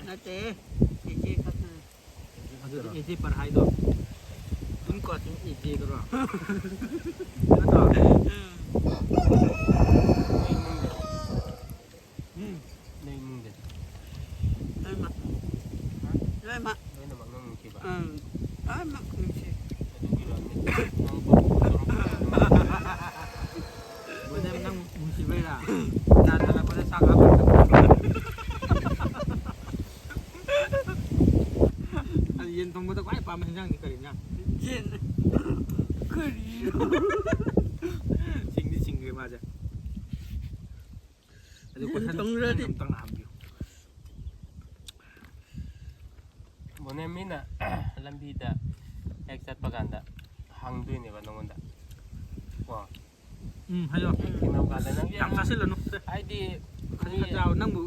ꯅꯠꯇꯦ, ꯆꯦꯆꯦ ꯈꯛꯇꯅꯦ꯫ ꯑꯗꯨꯗꯤ ꯆꯦꯆꯦ ꯄꯔꯍꯥꯏꯗꯣ ꯑꯗꯨꯝ ꯀꯣ, ꯁꯨꯝ ꯆꯦꯆꯦꯗꯨꯔꯣ? ꯅꯠꯇ꯭ꯔꯣ? ꯎꯝ꯫ ꯅꯣꯏ ꯏꯃꯨꯡꯗꯗꯤ? ꯂꯣꯏꯃꯛ꯫ ꯍꯥ? ꯂꯣꯏꯃꯛ꯫ ꯂꯣꯏꯅꯃꯛ ꯅꯪ ꯅꯨꯡꯁꯤꯕ? ꯎꯝ꯫ ꯂꯣꯏꯃꯛ ꯅꯨꯡꯁꯤ꯫ ꯑꯗꯨꯒꯤꯔꯣ ꯅꯪ ꯄꯥꯎ ꯇꯧꯔꯛꯄꯗ ꯅꯪ ꯅꯪ ꯅꯨꯡꯁꯤꯕꯩꯔꯥ? ꯅꯥꯊꯜꯂꯛꯄꯗ ꯆꯥꯛ ꯍꯥꯞꯄ꯫ ꯑꯗꯨ ꯌꯦꯟ ꯊꯣꯡꯕꯗ ꯈ꯭ꯋꯥꯏ ꯄꯥꯝꯕ ꯍꯦꯟꯖꯥꯡꯗꯤ ꯀꯔꯤ ꯍꯦꯟꯖꯥꯡ? ꯌꯦꯟ꯫ ꯀꯔꯤꯅꯣ? ꯁꯤꯡꯗꯤ ꯁꯤꯡꯈ꯭ꯔꯦ ꯃꯥꯁꯦ꯫ ꯑꯗꯨ ꯌꯦꯟ ꯀꯣꯏꯁꯟ ꯊꯣꯡꯈ꯭ꯔꯗꯤ꯫ ꯑꯝꯇꯪ ꯍꯪꯕꯤꯌꯨ꯫ ꯃꯣꯅꯦ, ꯃꯤꯅ ꯂꯝꯕꯤꯗ ꯍꯦꯛ ꯆꯠꯄ ꯀꯥꯟꯗ ꯍꯪꯗꯣꯏꯅꯦꯕ ꯅꯉꯣꯟꯗ꯫ ꯀꯣ? ꯎꯝ, ꯍꯥꯏꯌꯣ꯫ ꯍꯦꯛ ꯊꯦꯡꯅꯕ ꯀꯥꯟꯗ ꯅꯪ ꯌꯥꯝ ꯆꯥꯁꯤꯜꯂꯅꯨ꯫ ꯍꯥꯏꯗꯤ ꯈꯖꯤꯛ ꯃꯤ ꯈꯛ ꯆꯥꯎ꯫ ꯅꯪꯕꯨ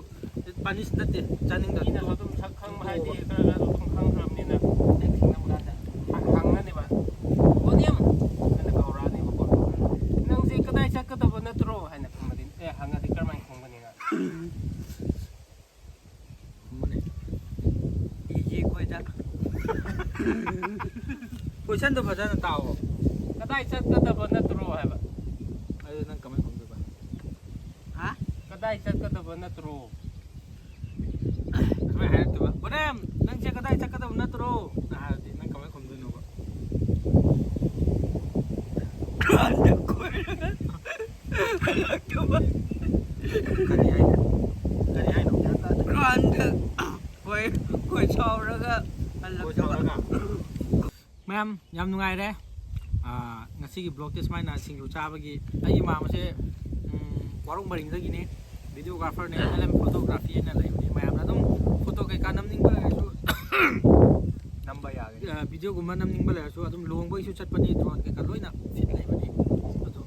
ꯄꯥꯅꯤꯁ ꯅꯠꯇꯦ, ꯆꯥꯅꯤꯡꯗ꯭ꯔꯗꯤ ꯃꯤꯅꯁꯨ ꯇꯣꯛꯑꯣ꯫ ꯑꯗꯨꯝ ꯁꯛ ꯈꯪꯕ, ꯍꯥꯏꯗꯤ ꯈꯔ ꯈꯔ ꯑꯗꯨꯝ ꯈꯪꯈ꯭ꯔꯕꯅꯤꯅ ꯍꯦꯛ ꯊꯦꯡꯅꯕ ꯀꯥꯟꯗ ꯍꯪ-, ꯍꯪꯉꯅꯦꯕ꯫ ꯃꯣꯅꯦꯝ ꯍꯥꯏꯅ ꯀꯧꯔꯛꯑꯅꯦꯕꯀꯣ꯫ "ꯅꯪꯁꯦ ꯀꯗꯥꯏ ꯆꯠꯀꯗꯕ ꯅꯠꯇ꯭ꯔꯣ?" ꯍꯥꯏꯅ ꯈꯨꯝꯃꯗꯤ, ꯑꯦ, ꯍꯪꯉꯗꯤ ꯀꯔꯝꯍꯥꯏꯅ ꯈꯨꯝꯒꯅꯤ ꯅꯪ? ꯈꯨꯝꯃꯨꯅꯦ꯫ ꯏꯖꯤ ꯑꯩꯈꯣꯏꯗ꯫ ꯀꯣꯏꯁꯟꯗꯣ ꯐꯖꯅ ꯇꯥꯎꯑꯣ꯫ "ꯀꯗꯥꯏ ꯆꯠꯀꯗꯕ ꯅꯠꯇ꯭ꯔꯣ?" ꯍꯥꯏꯕ꯫ ꯑꯗꯨ ꯅꯪ ꯀꯃꯥꯏꯅ ꯈꯨꯝꯗꯣꯏꯕ? ꯍꯥ? "ꯀꯗꯥꯏ ꯆꯠꯀꯗꯕ ꯅꯠꯇ꯭ꯔꯣ?" ꯑꯗꯨꯃꯥꯏꯅ ꯍꯥꯏꯔꯛꯇꯣꯏꯕ꯫ "ꯕꯣꯅꯦꯝ, ꯅꯪꯁꯦ ꯀꯗꯥꯏ ꯆꯠꯀꯗꯕ ꯅꯠꯇ꯭ꯔꯣ?" ꯅ ꯍꯥꯏꯔꯗꯤ ꯅꯪ ꯀꯃꯥꯏꯅ ꯈꯨꯝꯗꯣꯏꯅꯣꯕ? ꯀꯣꯏꯔꯒ ꯍꯜꯂꯛꯇꯕ꯫ ꯀꯔꯤ ꯍꯥꯏꯅꯣ? ꯀꯔꯤ ꯍꯥꯏꯅꯣ? ꯒ꯭ꯔꯥꯎꯟꯗ ꯀꯣꯏ, ꯀꯣꯏ ꯁꯥꯎꯔꯒ ꯍꯜꯂꯛꯇꯕ꯫ ꯀꯣꯏ ꯁꯥꯎꯔꯒ? ꯃꯌꯥꯝ, ꯌꯥꯝ ꯅꯨꯡꯉꯥꯏꯔꯦ꯫ ꯑꯥ, ꯉꯁꯤꯒꯤ vlogꯇꯤ ꯁꯨꯃꯥꯏꯅ ꯁꯤꯡꯖꯨ ꯆꯥꯕꯒꯤ꯫ ꯑꯩꯒꯤ ꯃꯥꯝꯃꯁꯦ, ꯎꯝ, ꯋꯥꯔꯣꯡ ꯕꯥꯔꯤꯡꯗꯒꯤꯅꯦ, videographerꯅꯦ, ꯑꯦꯜ ꯑꯦꯝ photography ꯍꯥꯏꯅ ꯂꯩꯕꯅꯦ꯫ ꯃꯌꯥꯝꯅ ꯑꯗꯨꯝ photo ꯀꯩꯀꯥ ꯅꯝꯅꯤꯡꯕ ꯂꯩꯔꯁꯨ, ꯅꯝꯕ ꯌꯥꯒꯅꯤ꯫ ꯑꯥ, videoꯒꯨꯝꯕ ꯅꯝꯅꯤꯡꯕ ꯂꯩꯔꯁꯨ ꯑꯗꯨꯝ ꯂꯨꯍꯣꯡꯕꯒꯤꯁꯨ ꯆꯠꯄꯅꯤ, drone ꯀꯩꯀꯥ ꯂꯣꯏꯅ fit ꯂꯩꯕꯅꯤ꯫ ꯑꯗꯣ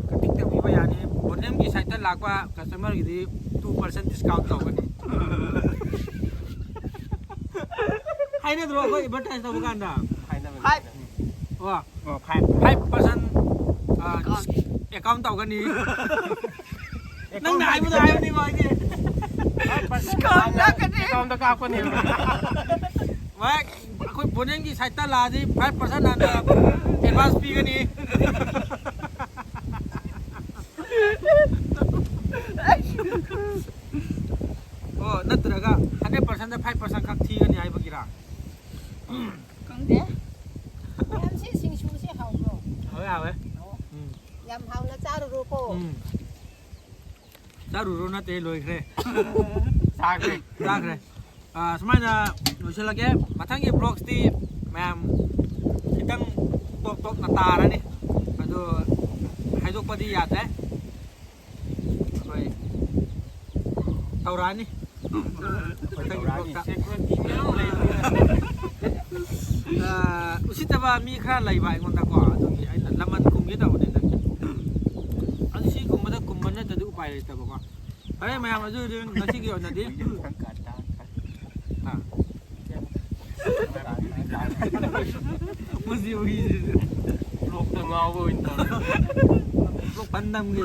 contact ꯇꯧꯕꯤꯕ ꯌꯥꯅꯤ꯫ ꯕꯣꯅꯦꯝꯒꯤ siteꯇ ꯂꯥꯛꯄ customerꯒꯤꯗꯤ two percent discount ꯇꯧꯒꯅꯤ꯫ ꯍꯥꯏꯅꯗ꯭ꯔꯣ ꯑꯩꯈꯣꯏ advertise ꯇꯧꯕ ꯀꯥꯟꯗ? ꯍꯥꯏꯅꯕꯅꯤ, five꯫ ꯍꯥꯏꯅꯕꯅꯤ꯫ ꯑꯣ, ꯑꯣ, five꯫ Five percent, ꯑ, account꯫ Account ꯇꯧꯒꯅꯤ꯫ Account ꯅꯪꯅ ꯍꯥꯏꯕꯗꯣ ꯍꯥꯏꯕꯅꯤꯀꯣ ꯑꯩꯗꯤ꯫ ꯑꯦꯀꯥꯎꯟꯗ ꯀꯥꯞꯀꯅꯤ꯫ ꯑꯦꯀꯥꯎꯟꯗ ꯀꯥꯞꯀꯅꯤ꯫ ꯚꯥꯏ, ꯑꯩꯈꯣꯏ ꯕꯣꯅꯦꯟꯒꯤ ꯁꯥꯏꯠꯇ ꯂꯥꯛꯑꯗꯤ five percent ꯍꯥꯟꯅ advance ꯄꯤꯒꯅꯤ꯫ ꯑꯣ, ꯅꯠꯇ꯭ꯔꯒ hundred percent five percent ꯈꯛ ꯊꯤꯒꯅꯤ ꯍꯥꯏꯕꯒꯤꯔꯥ? ꯈꯪꯗꯦ꯫ ꯃꯌꯥꯝꯁꯤ ꯁꯤꯡꯖꯨꯁꯤ ꯍꯥꯎꯕ꯭ꯔꯣ? ꯍꯥꯎꯋꯦ, ꯍꯥꯎꯋꯦ꯫ ꯎꯝ꯫ ꯌꯥꯝ ꯍꯥꯎꯅ ꯆꯥꯔꯨꯔꯣꯀꯣ꯫ ꯎꯝ꯫ ꯆꯥꯔꯨꯔꯣ ꯅꯠꯇꯦ, ꯂꯣꯏꯈ꯭ꯔꯦ꯫ ꯆꯥꯈ꯭ꯔꯦ꯫ ꯆꯥꯈ꯭ꯔꯦ꯫ ꯑꯥ, ꯁꯨꯃꯥꯏꯅ ꯂꯣꯏꯁꯤꯜꯂꯒꯦ꯫ ꯃꯊꯪꯒꯤ vlogsꯇꯤ ꯃꯌꯥꯝ ꯈꯤꯇꯪ ꯇꯣꯞ ꯇꯣꯞꯅ ꯇꯥꯔꯅꯤ꯫ ꯑꯗꯣ ꯍꯥꯏꯗꯣꯛꯄꯗꯤ ꯌꯥꯗ꯭ꯔꯦ꯫ ꯑꯩꯈꯣꯏ ꯇꯧꯔꯛꯑꯅꯤ꯫ ꯃꯊꯪꯒꯤ vlogꯇ꯫ ꯑꯥ, ꯎꯁꯤꯠꯇꯕ ꯃꯤ ꯈꯔ ꯂꯩꯕ ꯑꯩꯉꯣꯟꯗꯀꯣ, ꯑꯗꯨꯒꯤ ꯑꯩꯅ ꯂꯃꯟ ꯈꯨꯝꯒꯦ ꯇꯧꯕꯅꯤꯗ꯫ ꯑꯗꯨ ꯁꯤꯒꯨꯝꯕꯗ ꯈꯨꯝꯕ ꯅꯠꯇ꯭ꯔꯗꯤ ꯎꯄꯥꯏ ꯂꯩꯇꯕꯀꯣ꯫ ꯐꯔꯦ ꯃꯌꯥꯝ, ꯑꯗꯨꯗꯤ ꯉꯁꯤꯒꯤ ꯑꯣꯏꯅꯗꯤ, ꯑꯥ꯫ ꯃꯁꯤ ꯍꯨꯏꯁꯤꯁꯨ꯫ ꯂꯣꯛꯇ ꯉꯥꯎꯕ ꯑꯣꯏꯅ ꯇꯧꯔꯦ꯫ ꯂꯣꯛ ꯐꯟ ꯅꯝꯒꯦ꯫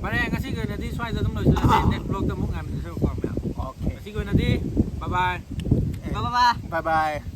ꯐꯔꯦ, ꯉꯁꯤꯒꯤ ꯑꯣꯏꯅꯗꯤ ꯁ꯭ꯋꯥꯏꯗ ꯑꯗꯨꯝ ꯂꯣꯏꯁꯤꯜꯂꯁꯤ꯫ Next vlogꯇ ꯑꯃꯨꯛ ꯉꯥꯏꯃꯤꯟꯅꯁꯦꯕꯀꯣ ꯃꯌꯥꯝ꯫ Okay꯫ ꯉꯁꯤꯒꯤ ꯑꯣꯏꯅꯗꯤ bye bye꯫ Bye bye꯫ Bye bye꯫